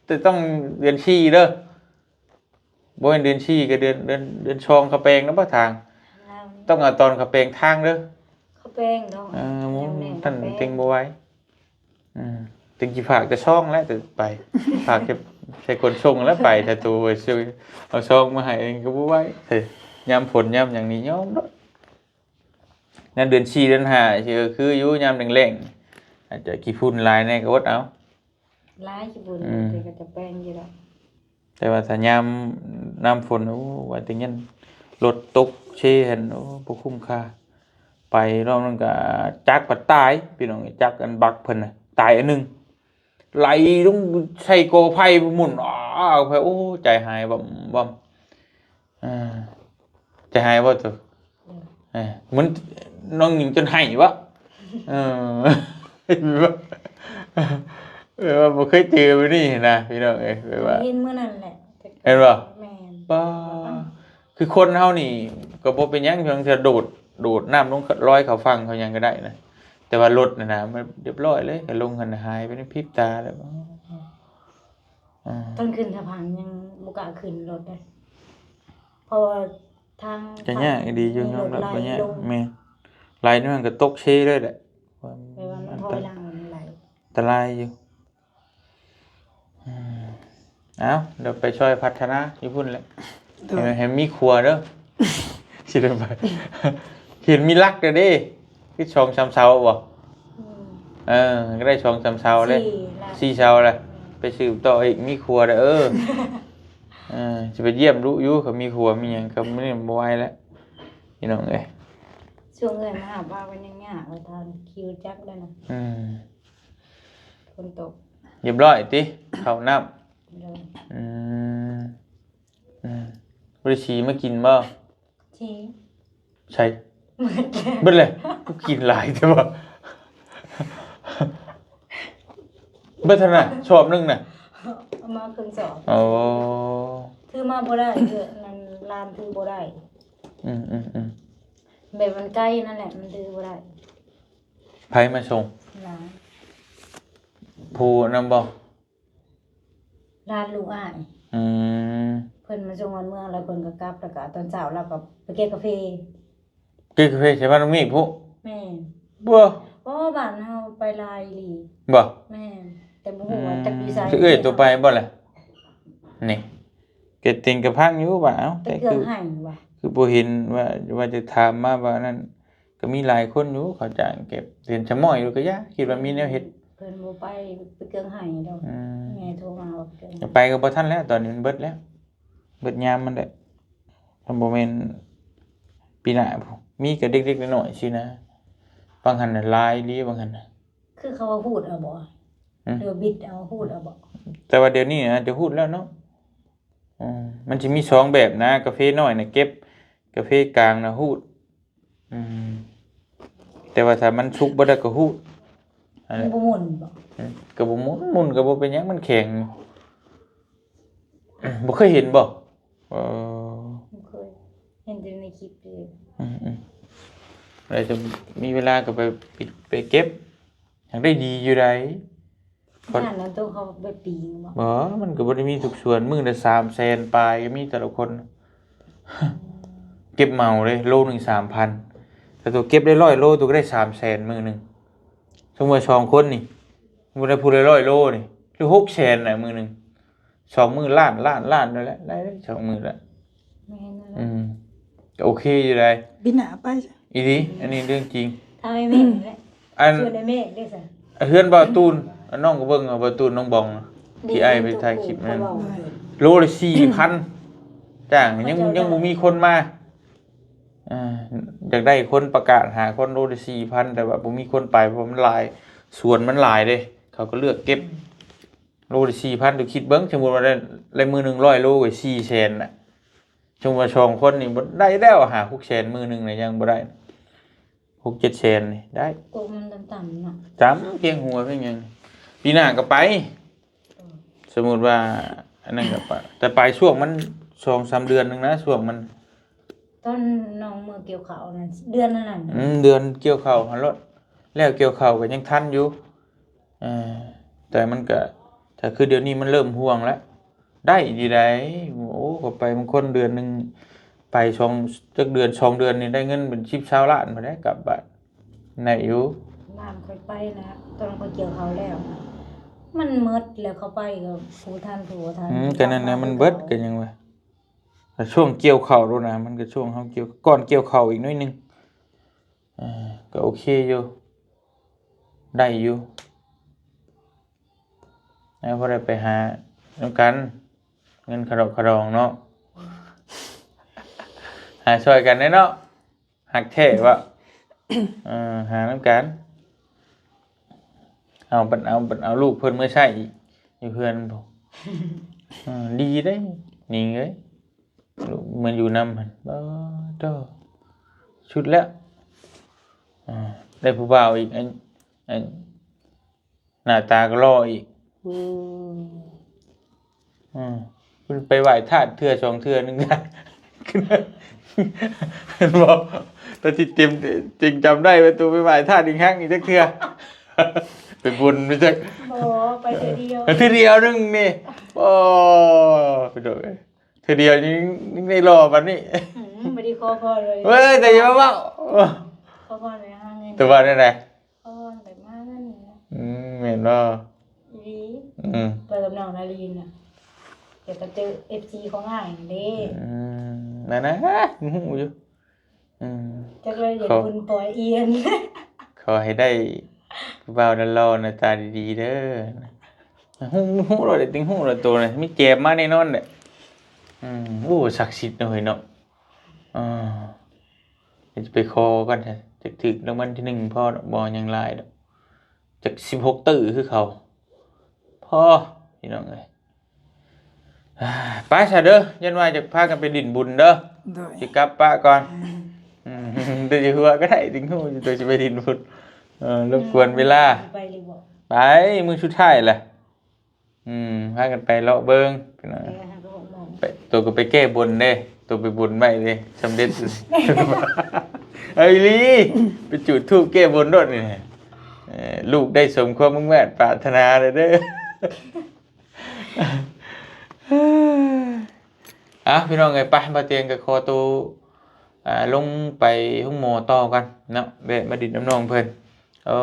ແຕ່ຕ້ອງເດືອນສີ່ເດີ ບໍ່ແມ່ນເດືອນສີ່ກໍເດືອນ ເດືອນ ເດືອນສອງ ເຂົາແປງນຳບໍ່ທາງ ລາວນີ້ ຕ້ອງເອົາຕອນເຂົາແປງທາງເດີ ເຂົາແປງເນາະ ເອີ ແນວແນວ ທ່ານເຕັງບໍ່ໄຫວ. ອືມ ເຕັງຊິຝາກແຕ່ຊອງແຫຼະ ແຕ່ໄປ ຝາກແຕ່ໃສ່ຂົນສົ່ງແລ້ວໄປ ຖ້າໂຕເອົາຊອງມາໃຫ້ເອງກໍບໍ່ໄຫວ ເອີ ຍາມຝົນຍາມຫຍັງນີ້ຍອມໂລດ ຍາມເດືອນສີ່ເດືອນຫ້າ ຊິ ເອີ ຄືຢູ່ ຍາມແລ້ງໆ ອາດຈະຂີ້ຝຸ່ນຫຼາຍແດ່ກໍອົດເອົາ ຫຼາຍຂີ້ຝຸ່ນ ອືມ ແຕ່ກໍຈະແປງຢູ່ດອກ. ແຕ່ວ່າຖ້າຍາມນ້ຳຝົນ ໂອ້ ວ່າແຕ່ຍັນລົດຕົກເຊຫັ້ນ ໂອ້ ບໍ່ຄຸ້ມຄ່າ ໄປຮອບນັ້ນກະຈັກບັດຕາຍ ພີ່ນ້ອງ ຈັກອັນບັກເພິ່ນນະ ຕາຍອັນໜຶ່ງ ໄຫຼລົງໃສ່ກໍໄຜ່ໝຸ່ນ ອ້າວ ໄປ ໂອ້ ໃຈຫາຍບຳໆ ອ່າ ໃຈຫາຍບໍ່ໂຕ? ເອີ ມັນນ້ອງຍິງຈົນໄຫ້ວະ ເອີ ແບບວ່າບໍ່ເຄີຍເຈີແບບນີ້ນະ ພີ່ນ້ອງເອີຍ ແບບວ່າເຫັນມື້ນັ້ນແຫຼະ ເຫັນບໍ່? ແມ່ນ ປ້າ ຄືຄົນເຮົານີ້ກໍບໍ່ເປັນຫຍັງ ເພຽງແຕ່ໂດດ ໂດດນ້ຳລົງລອຍເຂົ້າຝັ່ງເຂົ້າຫຍັງກໍໄດ້ນະ ແຕ່ວ່າລົດຫັ້ນນະ ມັນຮຽບຮ້ອຍເລີຍ ກໍລົງຫັ້ນນະ ຫາຍໄປໃນພິບຕາແລ້ວ. ອ່າ ຕອນຂຶ້ນສະພານຍັງບໍ່ກ້າຂຶ້ນລົດເດ້ ເພາະວ່າທາງ ກໍຍາກອີ່ຫຼີຢູ່ ມີລົດ ຍອມຮັບວ່າຍາກ ໄຫຼລົງ ແມ່ນ ໄຫຼນີ້ມັນກໍຕົກເຊເລີຍແຫຼະ ແປວ່າມັນຖອຍຫຼັງ ມັນໄຫຼ ອັນຕະລາຍຢູ່. ອືມ ເອົາ ດຽວໄປຊ່ອຍພັດທະນາຢູ່ພຸ້ນແຫຼະ ໂດຍ ໃຫ້ ໃຫ້ມີຄົວເດີ ຊິໄດ້ໄປ ເຫັນມີຫຼັກແລ້ວເດ້ ຄືສອງສາມເສົາບໍ່? ອືມ ເອີ ກໍໄດ້ສອງສາມເສົາແລ້ວ ສີ່ເສົາແລ້ວ ອືມ ໄປສືບຕໍ່ອີກ ມີຄົວແລ້ວ ເອີ ເອີ ຊິໄປຢ້ຽມດຸຢູ່ ຄັນມີຄົວມີຫຍັງ ຄັນມື້ນີ້ບໍ່ໄຫວແລ້ວ ພີ່ນ້ອງເອີຍ. ຊ່ວງເອື້ອຍມາຫາປ້າກໍຍັງຍາກວ່າ ທ່ານຂີ່ຈັກໄດ້ນະ ອືມ ຝົນຕົກ ຮຽບຮ້ອຍຕິ ເຂົ້ານ້ຳ ໂດຍ ອືມ ອືມ ບໍ່ໄດ້ສີມາກິນບໍ່? ສີ ໃສ່ ເບິດແລ້ວ ເບິດແລ້ວ ຄືກິນຫຼາຍແທ້ວະ ເບິດຫັ້ນນະ ຊອບໜຶ່ງນະ ເອົາມາເຄິ່ງຊອບ ໂອ້ ຖືມາບໍ່ໄດ້ ເອີ ນັ້ນຫຼານຖືບໍ່ໄດ້ ອືມໆໆ ແບບມັນໄກນັ້ນແຫຼະ ມັນຖືບໍ່ໄດ້. ໃຜມາສົ່ງ? ຫຼານ ຜູ້ນຳບໍ່? ຫຼານລູກອ້າຍ ອືມ ເພິ່ນມາສົ່ງຮອດເມືອງແລ້ວ ເພິ່ນກໍກັບ ແລ້ວກໍຕອນເຊົ້າລາວກໍໄປເກັບກາເຟ ເກັບກາເຟໃສ່ບ້ານນ້ອງມີກພຸ້ນ ແມ່ນ ບໍ່ ບໍ່ ບ້ານເຮົາໄປຫຼາຍອີ່ຫຼີ ບໍ່ ແມ່ນ ແຕ່ບໍ່ຮູ້ວ່າ ອືມ ຈັກຢູ່ໃສ ຄືເອື້ອຍໂຕໄປບໍ່ລະ ນີ້ ເກັບເຕັງກະພັງຢູ່ວ່າ ເອົ້າ ແຕ່ ແຕ່ ເຄື່ອງ ຄື ໃຫ້ວ່າ ຄືບໍ່ເຫັນວ່າ ວ່າຈະຖາມມາວ່ານັ້ນ ກໍມີຫຼາຍຄົນຢູ່ເຂົາຈ້າງເກັບ ເຫັນຊະມ້ອຍຢູ່ກໍຢ່າ ຄິດວ່າມີແນວເຮັດ ເພິ່ນບໍ່ໄປ ໄປເຄື່ອງໃຫ້ດອກ ອືມ ແມ່ໂທມາວ່າໄປເຄື່ອງໃຫ້ ໄປກໍບໍ່ທັນແລ້ວ ຕອນນີ້ມັນເບິດແລ້ວ ເບິດຍາມມັນແລ້ວ ມັນບໍ່ແມ່ນປີໜ້າພຸ້ນ ມີກໍເດັກໆນ້ອຍໆຊີ້ນະ ບາງຫັ້ນນະຫຼາຍອີ່ຫຼີ ບາງຫັ້ນນະ ຄືເຂົາວ່າຮູດເອົາບໍ່ ອືມ ຫຼືວ່າບິດເອົາ ຮູດເອົາບໍ່ ແຕ່ວ່າດຽວນີ້ອາດຈະຮູດແລ້ວເນາະ ອືມ ມັນຊິມີສອງແບບນະ ກາເຟນ້ອຍນະເກັບ ກາເຟກາງນະຮູດ ອືມ ແຕ່ວ່າຖ້າມັນສຸກເບິດແລ້ວກໍຮູດ ອັນນັ້ນ ມັນບໍ່ໝຸ່ນບໍ່? ອືມ ກໍບໍ່ໝຸ່ນ ໝຸ່ນກໍບໍ່ເປັນຫຍັງ ມັນແຂງ ບໍ່ເຄີຍເຫັນບໍ່? ເອີ ບໍ່ເຄີຍ ເຫັນແຕ່ໃນຄລິບເດ້ ອືມໆ ແລ້ວຈະມີເວລາກໍໄປ ໄປເກັບ ຢາກໄດ້ດີຢູ່ໃດ ຢ້ານນັ້ນໂຕເຂົາໄປປີງບໍ່? ບໍ່ ມັນກໍບໍ່ໄດ້ມີທຸກສວນ ມື້ລະສາມແສນປາຍກໍມີແຕ່ລະຄົນ ເກັບເໝົາເດ້ ໂລໜຶ່ງສາມພັນ ແຕ່ໂຕເກັບໄດ້ຮ້ອຍໂລ ໂຕກໍໄດ້ສາມແສນມື້ໜຶ່ງ ສົມມຸດວ່າສອງຄົນນີ້ ສົມມຸດໄດ້ຜູ້ລະຮ້ອຍໂລນີ້ ຫຼືຫົກແສນນະມື້ໜຶ່ງ ສອງມື້ລ້ານ ລ້ານ ລ້ານນັ້ນແຫຼະ ໄດ້ສອງມື້ລະ ແມ່ນນັ້ນແຫຼະ ອືມ ກໍໂອເຄຢູ່ໃດ ບິນໜ້າໄປ ອີ່ຫຼີ ອັນນີ້ເລື່ອງຈິງ ຖ້າໄອ້ເມກນີ້ແຫຼະ ອັນ ຊວນໄອ້ເມກເດ້ຊະ ເຮືອນບ່າວຕູນ ອັນນ້ອງກໍເບິ່ງເອົາ ບ່າວຕູນ ນ້ອງບອງ ທີ່ອ້າຍໄປຖ່າຍຄລິບນັ້ນ ໂລລະສີ່ພັນ ຈ້າງ ຍັງ ຍັງບໍ່ມີຄົນມາ ອ່າ ຢາກໄດ້ຄົນ ປະກາດຫາຄົນໂລລະສີ່ພັນ ແຕ່ວ່າບໍ່ມີຄົນໄປ ເພາະມັນຫຼາຍ ສວນມັນຫຼາຍເດ້ ເຂົາກໍເລືອກເກັບ ໂລລະສີ່ພັນ ໂຕຄິດເບິ່ງ ສົມມຸດວ່າໄດ້ ໄດ້ມື້ໜຶ່ງຮ້ອຍໂລກໍສີ່ແສນນະ ສົມມຸດວ່າສອງຄົນນີ້ບໍ່ໄດ້ແລ້ວ ຫ້າຫົກແສນມື້ໜຶ່ງນະ ຍັງບໍ່ໄດ້ ຫົກເຈັດແສນນີ້ໄດ້ ໂຕມັນຕ່ຳໆເນາະ ຕ່ຳ ພຽງຫົວພຽງຫຍັງ ປີໜ້າກໍໄປ ເອີ ສົມມຸດວ່າອັນນັ້ນກໍໄປ ແຕ່ໄປຊ່ວງມັນສອງສາມເດືອນໜຶ່ງນະ ຊ່ວງມັນ ຕອນນ້ອງເມືອກ່ຽວເຂົ້ານັ້ນ ເດືອນນັ້ນ ອືມ ເດືອນກ່ຽວເຂົ້າຫັ້ນໂລດ ແລ້ວກ່ຽວເຂົ້າກໍຍັງທັນຢູ່ ເອີ ແຕ່ມັນກໍ ແຕ່ຄືດຽວນີ້ມັນເລີ່ມຫ່ວງແລ້ວ ໄດ້ຢູ່ໃດ ໂອ້ ເຂົາໄປບາງຄົນເດືອນໜຶ່ງໄປສອງ ຈັກເດືອນ ສອງເດືອນນີ້ໄດ້ເງິນເປັນສິບຊາວລ້ານພຸ້ນເດ້ ກັບບ້ານໄດ້ຢູ່ ບ້ານຂ້ອຍໄປນະ ຕອນຂ້ອຍກ່ຽວເຂົ້າແລ້ວ ມັນໝົດແລ້ວ ເຂົາໄປກໍຜູ້ທັນຜູ້ບໍ່ທັນ ອືມ ກໍນັ້ນນະ ມັນເບິດ ກໍຍັງວ່າ ແຕ່ຊ່ວງກ່ຽວເຂົ້າໂລດນະ ມັນກໍຊ່ວງເຮົາກ່ຽວ ກ່ອນກ່ຽວເຂົ້າອີກໜ້ອຍໜຶ່ງ ເອີ ກໍໂອເຄຢູ່ ໄດ້ຢູ່ ແລ້ວພໍໄດ້ໄປຫານຳກັນ ເງິນຂະດອກຂະດອງເນາະ ຫາຊ່ອຍກັນແດ່ເນາະ ຮັກແທ້ວະ ເອີ ຫານຳກັນ ເອົາ ບັດເອົາ ບັດເອົາລູກເພິ່ນເມືອໃຊ້ອີກ ຢູ່ເຮືອນພຸ້ນ ເອີ ດີເດ້ ນີ້ເອີຍ ມາຢູ່ນຳຫັ້ນ ບໍ່ ໂທ້ ສຸດແລ້ວ ອ່າ ໄດ້ຜູ້ບ່າວອີກ ອັນ ອັນ ໜ້າຕາກໍຫຼໍ່ອີກ ອືມ ອືມ ໄປໄຫວ້ທາດເທື່ອສອງເທື່ອໜຶ່ງ ເຫັນບໍ່? ແຕ່ທີ່ເຕັມ ເຕັງຈຳໄດ້ວ່າໂຕໄປໄຫວ້ທາດອີກຄັ້ງອີກຈັກເທື່ອ ໄປບຸນໄປຈັກ ບໍ່ ໄປເທື່ອດຽວ ເທື່ອດຽວໜຶ່ງນີ້ ໂອ້ ໄປໂດດເທື່ອດຽວຍັງ ຍັງໄດ້ຫຼໍ່ປານນີ້ ອືມ ບໍ່ໄດ້ຂໍພໍເລີຍ ເວີຍ ແຕ່ຢ່າມາເວົ້າ ຂໍພໍແລ້ວຫາເງິນ ແຕ່ວ່າແນວໃດ ເພາະວ່າໄປມານັ້ນນີ້ນະ ອືມ ແມ່ນບໍ່? ອີ່ຫຼີ ອືມ ໄປກັບນ້ອງນາລີນນະ ແລ້ວກໍເຈີເອັຟຊີຂອງອ້າຍຫັ້ນເດ້ ອືມ ນັ້ນນະ ຮູ້ຢູ່ ອືມ ຈັກເລີຍຢາກບຸນປ່ອຍອຽນ ຂໍໃຫ້ໄດ້ຜູ້ບ່າວຫຼໍ່ໆ ໜ້າຕາດີໆ ເດີ ຮູ້ ຮູ້ໂລດ ຕິງຮູ້ໂລດ ໂຕນະ ມີແຈມມາແນ່ນອນແຫຼະ ອືມ ໂອ້ ສັກສິດເນາະເຮີ້ຍເນາະ ອ່າ ດຽວຈະໄປຂໍກ່ອນ ຈັກຖືກລາງວັນທີໜຶ່ງພໍດອກ ບໍ່ຫຍັງຫຼາຍດອກ ຈັກສິບຫົກຕື້ຄືເຂົາ ພໍ ພີ່ນ້ອງເອີຍ ໄປຊະເດີ ຢ້ານວ່າຈະພາກັນໄປຫຼິ້ນບຸນເດີ ໂດຍ ຊິກັບປະກ່ອນ ອືມ ແຕ່ຢູ່ເຮືອນກໍໄດ້ ຕິງຮູ້ຢູ່ ໂຕຊິໄປຫຼິ້ນບຸນ ເອີ ລົບກວນເວລາ ໄປເລີຍບໍ່? ໄປ ມື້ສຸດທ້າຍລະ ອືມ ພາກັນໄປເລາະເບິ່ງ ເອີ ຫ້າກໍຫົກໂມງ ໄປ ໂຕກໍໄປແກ້ບົນເດ້ ໂຕໄປບົນໄວ້ເດ້ ສຳເລັດ ເອົາອີ່ຫຼີ ໄປຈູດທູບແກ້ບົນໂລດນີ້ ເອີ ລູກໄດ້ສົມຄວາມມຸ່ງມາດປາດຖະໜາເດີ ເອົາ ພີ່ນ້ອງເອີຍ ໄປ ບ່າວຕຽງກໍຂໍໂຕ ອ່າ ລົງໄປໂຮງໝໍຕໍ່ກ່ອນເນາະ ແວະມາດິນນຳນ້ອງເພິ່ນ ໂອ້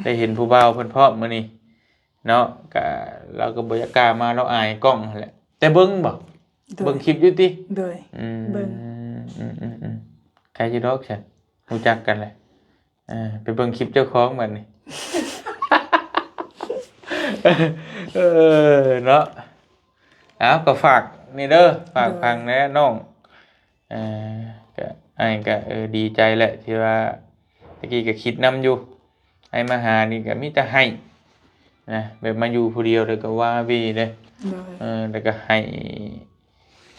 ໄດ້ເຫັນຜູ້ບ່າວເພິ່ນພ້ອມມື້ນີ້ ເນາະ ກະລາວກໍບໍ່ຢາກກ້າມາ ລາວອາຍກ້ອງຫັ້ນແຫຼະ ແຕ່ເບິ່ງບໍ່? ໂດຍ ເບິ່ງຄລິບຢູ່ຕິ? ໂດຍ ອືມ ເບິ່ງ ອືມໆໆ ໃຄຢູ່ດອກຊັ້ນ ຮູ້ຈັກກັນແຫຼະ ເອີ ໄປເບິ່ງຄລິບເຈົ້າຂອງບັດນີ້ ເອີ ເນາະ ເອົາ ກໍຝາກນີ້ເດີ ຝາກ ໂດຍ ຟັງແດ່ນ້ອງ ເອີ ກະ ອ້າຍກະ ເອີ ດີໃຈແຫຼະ ທີ່ວ່າຕະກີ້ກະຄິດນຳຢູ່ ອ້າຍມາຫານີ້ກະມີແຕ່ໄຫ້ນະ ແບບມາຢູ່ຜູ້ດຽວແລ້ວກະວາເວເດ້ ໂດຍ ເອີ ແລ້ວກະໄຫ້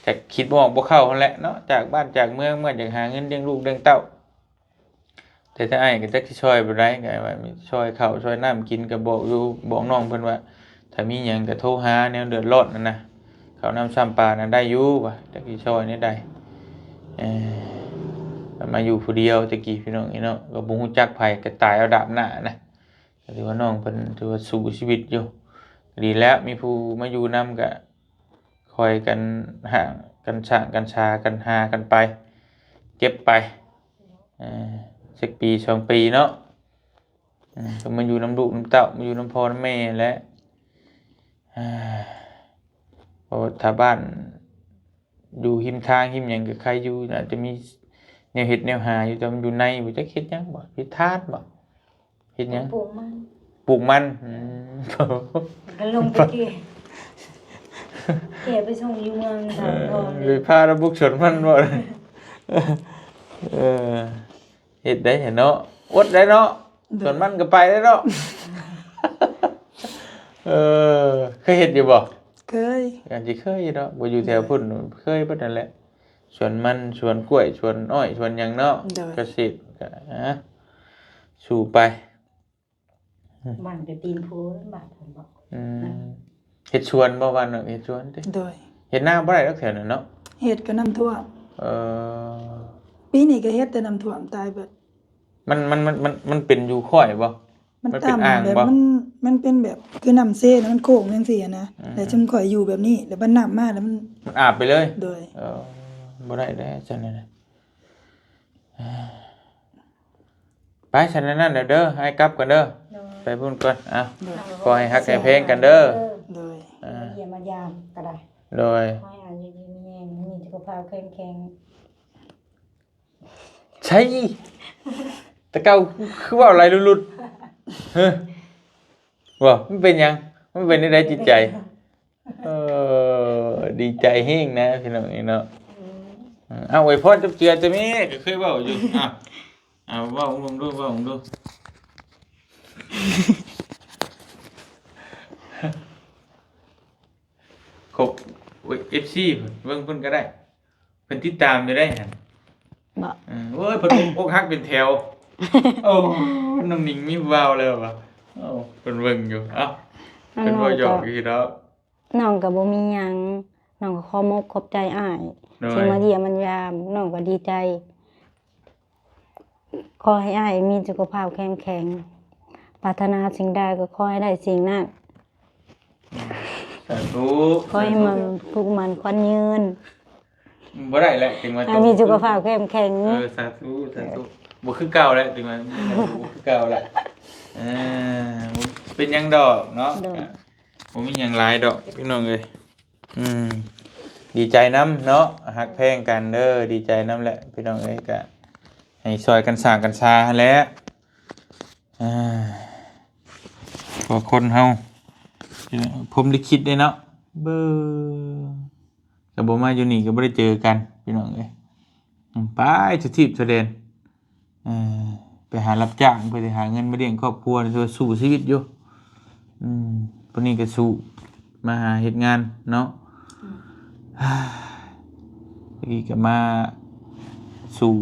ຈັກຄິດບໍ່ອອກບໍ່ເຂົ້າຫັ້ນແຫຼະເນາະ ຈາກບ້ານຈາກເມືອງ ເມື່ອຢາກຫາເງິນລ້ຽງລູກລ້ຽງເຕົ້າ ແຕ່ທາງອ້າຍກໍຈັກຊິຊ່ອຍແບບໃດ ກໍວ່າຊ່ອຍເຂົ້າຊ່ອຍນ້ຳກິນ ກໍບອກຢູ່ ບອກນ້ອງເພິ່ນວ່າ ຖ້າມີຫຍັງກໍໂທຫາແນວເດືອດຮ້ອນຫັ້ນນະ ເຂົ້ານ້ຳຊ້ຳປານະໄດ້ຢູ່ວ່າ ຈັກຊິຊ່ອຍແນວໃດ ເອີ ມາຢູ່ຜູ້ດຽວແຕ່ກີ້ພີ່ນ້ອງເອີຍເນາະ ກໍບໍ່ຮູ້ຈັກໃຜ ກໍຕາຍເອົາດາບໜ້ານະ ກໍຖືວ່ານ້ອງເພິ່ນຖືວ່າສູ້ຊີວິດຢູ່ ດີແລ້ວ ມີຜູ້ມາຢູ່ນຳກໍ ຄ່ອຍກັນຫາກັນສ້າງກັນຊາກັນຫາກັນໄປ ເກັບໄປ ເອີ ຈັກປີສອງປີເນາະ ເອີ ກໍມາຢູ່ນຳລູກນຳເຕົ້າ ມາຢູ່ນຳພໍ່ນຳແມ່ແຫຼະ ເອີ ເພາະວ່າຖ້າບ້ານຢູ່ຮິມທາງຮິມຫຍັງກໍໃຄຢູ່ ອາດຈະມີແນວເຮັດແນວຫາຢູ່ ແຕ່ມັນຢູ່ໃນ ບໍ່ຈັກເຮັດຫຍັງບໍ່ ເຮັດທານບໍ່? ເຮັດຫຍັງ? ປູກມັນ ປູກມັນ ອືມ ກໍລົງໄປເກ ເກໄປສົ່ງຢູ່ເມືອງສາທອນ ເອີ ໄປພາລະບຸກສວນມັນບໍ່? ເອີ ເຮັດໄດ້ເນາະ ອົດໄດ້ເນາະ ໂດຍ ສວນມັນກໍໄປໄດ້ເນາະ ເອີ ເຄີຍເຮັດຢູ່ບໍ່? ເຄີຍ ກໍຊິເຄີຍຢູ່ເນາະ ບໍ່ຢູ່ແຖວພຸ້ນ ເຄີຍເບິດນັ້ນແຫຼະ ສວນມັນ ສວນກ້ວຍ ສວນອ້ອຍ ສວນຫຍັງເນາະ ໂດຍ ກະເສດ ກະ ອ່າ ສູ້ໄປ ອືມ ບ້ານກໍຕີນໂພນ ບ້ານເພິ່ນເນາະ ອືມ ເຮັດສວນບໍ່ ບ້ານເນາະ ເຮັດສວນຕິ ໂດຍ ເຮັດນາບໍ່ໄດ້ດອກແຖວນັ້ນເນາະ ເຮັດກໍນ້ຳຖ້ວມ ເອີ ປີນີ້ກໍເຮັດແຕ່ນ້ຳຖ້ວມຕາຍເບິດ ມັນ ມັນ ມັນ ມັນ ມັນເປັນຢູ່ຄ້ອຍບໍ່? ມັນ ມັນເປັນອ່າງບໍ່? ມັນ ມັນເປັນແບບຄືນ້ຳເຊນະ ມັນໂຄ້ງຈັ່ງຊີ້ນະ ອືມ ແລ້ວຊຸມຂ້ອຍຢູ່ແບບນີ້ ແລ້ວມັນນ້ຳມາແລ້ວມັນ ມັນອາບໄປເລີຍ ໂດຍ ເອີ ບໍ່ໄດ້ແລ້ວຊັ້ນນະ ໄປຊັ້ນນັ້ນແຫຼະເດີ ໃຫ້ກັບກ່ອນເດີ ໂດຍ ໄປພຸ້ນກ່ອນ ເອົາ ໂດຍ ຂໍໃຫ້ຮັກໃຫ້ແພງກັນເດີ ໂດຍ ເອີ ມາຢ້ຽມມາຢາມກໍໄດ້ ໂດຍ ຂໍໃຫ້ອາຍຸຢືນມີແຮງ ມີສຸຂະພາບເຂັ້ມແຂງ ໃຊ່ ແຕ່ເກົ່າຄືເວົ້າໄຫຼຫຼຸດໆ ເຮີ ບໍ່ ມັນເປັນຫຍັງ? ມັນເປັນແນວໃດຈິດໃຈ? ເອີ ດີໃຈແຮງນະພີ່ນ້ອງເອີຍເນາະ ອືມ ເອົາ ອວຍພອນຈັບເຈື່ອແຕ່ແມ່ ກໍເຄີຍເວົ້າຢູ່ ເອົາ ເອົາ ເວົ້າເບິ່ງດູ ເວົ້າເບິ່ງດູ ຄົບ ໂອ້ຍ ເອັຟຊີ ເບິ່ງເພິ່ນກໍໄດ້ ເພິ່ນຕິດຕາມຢູ່ໄດ໋ຫັ້ນ ບໍ່ ເອີ ໂອ້ຍ ເພິ່ນອົກ ອົກຫັກເປັນແຖວ ໂອ້ ນ້ອງໜິງມີຜູ້ບ່າວແລ້ວຫວາ ເອົ້າ ເພິ່ນເບິ່ງຢູ່ ເອົ້າ ນ້ອງ ເພິ່ນເວົ້າຫຍອກຢູ່ດອກ ນ້ອງກໍບໍ່ມີຫຍັງ ນ້ອງກໍຂໍມົກຂອບໃຈອ້າຍ ໂດຍ ທີ່ມາຢ້ຽມມາຢາມ ນ້ອງກໍດີໃຈ ຂໍໃຫ້ອ້າຍມີສຸຂະພາບເຂັ້ມແຂງ ປາດຖະໜາສິ່ງໃດກໍຂໍໃຫ້ໄດ້ສິ່ງນັ້ນ. ສາທຸ ຂໍໃຫ້ມັນ ສາທຸ ຜູ້ໝັ້ນຂວັນຍືນ ບໍ່ໄດ້ແຫຼະ ເຖິງວ່າ ໃຫ້ມີສຸຂະພາບເຂັ້ມແຂງ. ເອີ ສາທຸ ສາທຸ ບໍ່ຄືເກົ່າແຫຼະ ເຖິງວ່າບໍ່ຄືເກົ່າແຫຼະ. ເອີ ບໍ່ເປັນຫຍັງດອກເນາະ ໂດຍ ບໍ່ມີຫຍັງຫຼາຍດອກ ພີ່ນ້ອງເອີຍ. ອືມ ດີໃຈນຳເນາະ ຮັກແພງກັນເດີ ດີໃຈນຳແຫຼະ ພີ່ນ້ອງເອີຍ. ກະໃຫ້ຊ່ອຍກັນສ້າງກັນສາຫັ້ນແຫຼະ ອ່າ ເພາະຄົນເຮົາ ພົມລິຂິດເດ້ເນາະ ເບິ່ງ ກໍບໍ່ມາຢູ່ນີ້ກໍບໍ່ໄດ້ເຈີກັນ ພີ່ນ້ອງເອີຍ. ອືມ ໄປທົ່ວທີບທົ່ວແດນ ເອີ ໄປຫາຮັບຈ້າງ ເພື່ອຊິຫາເງິນມາລ້ຽງຄອບຄົວ ຖືວ່າສູ້ຊີວິດຢູ່. ອືມ ຜູ້ນີ້ກໍສູ້ ມາຫາເຮັດງານເນາະ. ອືມ ຕະກີ້ກໍມາສູ້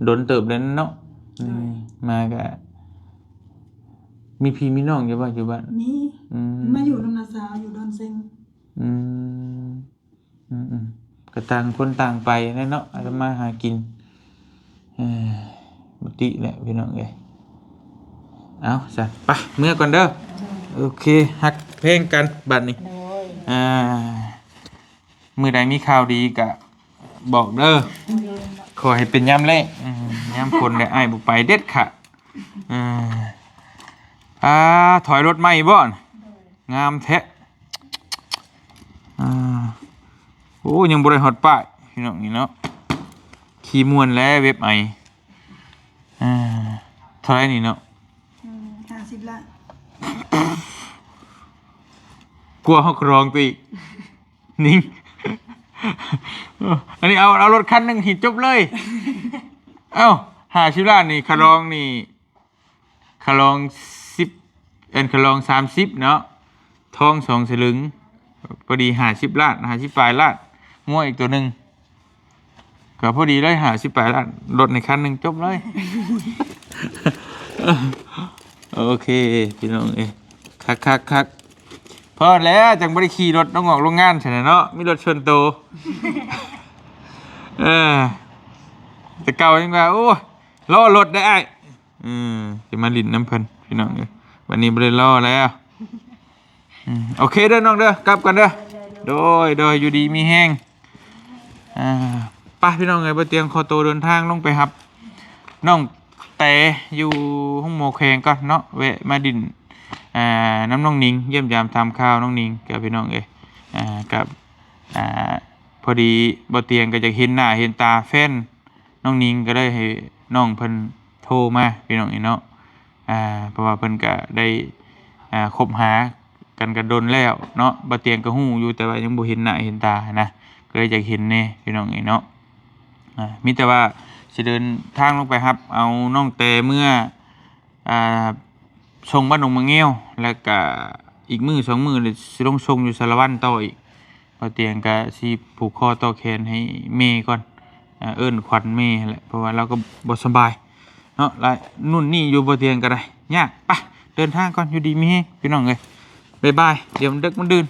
ດົນເຕີບແລ້ວເນາະ. ໂດຍ ອືມ ມາກໍມີພີ່ມີນ້ອງຢູ່ບໍ່ ຢູ່ບ້ານ? ມີ ອືມ ມາຢູ່ນຳນ້າສາວຢູ່ດອນເຊັງ. ອືມ ອືມໆ ກໍຕ່າງຄົນຕ່າງໄປແຫຼະເນາະ ອືມ ທຳມາຫາກິນ. ເອີ ບໍ່ຕິແຫຼະພີ່ນ້ອງເອີຍ. ເອົາຊະ ໄປເມືອກ່ອນເດີ. ໂດຍ ໂອເຄ ຮັກແພງກັນບັດນີ້. ໂດຍ ອ່າ ມື້ໃດມີຂ່າວດີກະບອກເດີ. ໂດຍ ຂໍໃຫ້ເປັນຍາມແລ້ງ ອືມ ຍາມຝົນແລ້ວອ້າຍບໍ່ໄປເດັດຂາດ. ອ່າ ອ່າ ຖອຍລົດໃໝ່ບໍ່? ໂດຍ ງາມແທ້. ອ່າ ໂອ້ ຍັງບໍ່ໄດ້ຮອດປ້າຍ ພີ່ນ້ອງນີ້ເນາະ. ຂີ່ມ່ວນແລ້ວເວັບໄອ. ອ່າ ເທົ່າໃດນີ້ເນາະ? ອືມ ຫ້າສິບລ້ານ ກວ່າເຮົາກະລອງຕົວອີກ. ນິງ ອັນນີ້ເອົາ ເອົາລົດຄັນໜຶ່ງນີ້ຈົບເລີຍ. ເອົ້າ ຫ້າສິບລ້ານນີ້ ຄ່າລອງນີ້ ຄ່າລອງສິບ ອັນ ຄ່າລອງສາມສິບເນາະ ທອງສອງສະລຶງ ພໍດີຫ້າສິບລ້ານ ຫ້າສິບປາຍລ້ານ ງົວອີກຕົວໜຶ່ງ ກໍພໍດີເລີຍ ຫ້າສິບປາຍລ້ານ ລົດໃນຄັນໜຶ່ງຈົບເລີຍ. ໂອເຄ ພີ່ນ້ອງເອີຍ ຄັກໆໆ ພໍແລ້ວ ຈັ່ງບໍ່ໄດ້ຂີ່ລົດລົງອອກໂລງງານຊັ້ນນະເນາະ ມີລົດສ່ວນໂຕ. ເອີ ແຕ່ເກົ່າຍັງວ່າ ໂອ້ ລໍລົດໄດ້ອ້າຍ. ເອີ ຊິມາຫຼິ້ນນຳເພິ່ນ ພີ່ນ້ອງເອີຍ ບັດນີ້ບໍ່ໄດ້ລໍແລ້ວ. ອືມ ໂອເຄເດີນ້ອງເດີ ກັບກ່ອນເດີ. ໂດຍ ໂດຍ ຢູ່ດີມີແຮງ. ອ່າ ໄປພີ່ນ້ອງເອີຍ ບ່າວຕຽງຂໍໂຕເດີນທາງລົງໄປຮັບນ້ອງແຕຢູ່ໂຮງໝໍແຂວງກ່ອນເນາະ ແວະມາດິ້ນ ອ່າ ນຳນ້ອງນິງ ຢ້ຽມຢາມຖາມຂ່າວນ້ອງນິງກັບພີ່ນ້ອງເອີຍ. ອ່າ ກັບ ອ່າ ພໍດີບ່າວຕຽງກໍຢາກເຫັນໜ້າເຫັນຕາແຟນນ້ອງນິງ ກໍເລີຍໃຫ້ນ້ອງເພິ່ນໂທມາ ພີ່ນ້ອງເອີຍເນາະ. ອ່າ ເພາະວ່າເພິ່ນກະໄດ້ ອ່າ ຄົບຫາກັນກະດົນແລ້ວເນາະ ບ່າວຕຽງກະຮູ້ຢູ່ ແຕ່ວ່າຍັງບໍ່ເຫັນໜ້າເຫັນຕາຫັ້ນນະ ກະເລີຍຢາກເຫັນແດ່ພີ່ນ້ອງເອີຍເນາະ. ອ່າ ມີແຕ່ວ່າຊິເດີນທາງລົງໄປຮັບເອົານ້ອງແຕເມືອ ອ່າ ສົ່ງບ້ານດົງມະແງວ ແລ້ວກະອີກມື້ສອງມື້ຊິລົງສົ່ງຢູ່ສາລະວັນຕໍ່ອີກ. ບ່າວຕຽງກະຊິຜູກຄໍຕໍ່ແຂນໃຫ້ແມ່ກ່ອນ ເອີ້ນຂວັນແມ່ຫັ້ນແຫຼະ ເພາະວ່າລາວກໍບໍ່ສະບາຍເນາະ ລະນຸ່ນນີ້ຢູ່ ບ່າວຕຽງກໍໄດ້ຍາກ. ໄປ ເດີນທາງກ່ອນ ຢູ່ດີມີແຮງ ພີ່ນ້ອງເອີຍ ບາຍບາຍ ດຽວມັນເດິກມັນດື່ນ.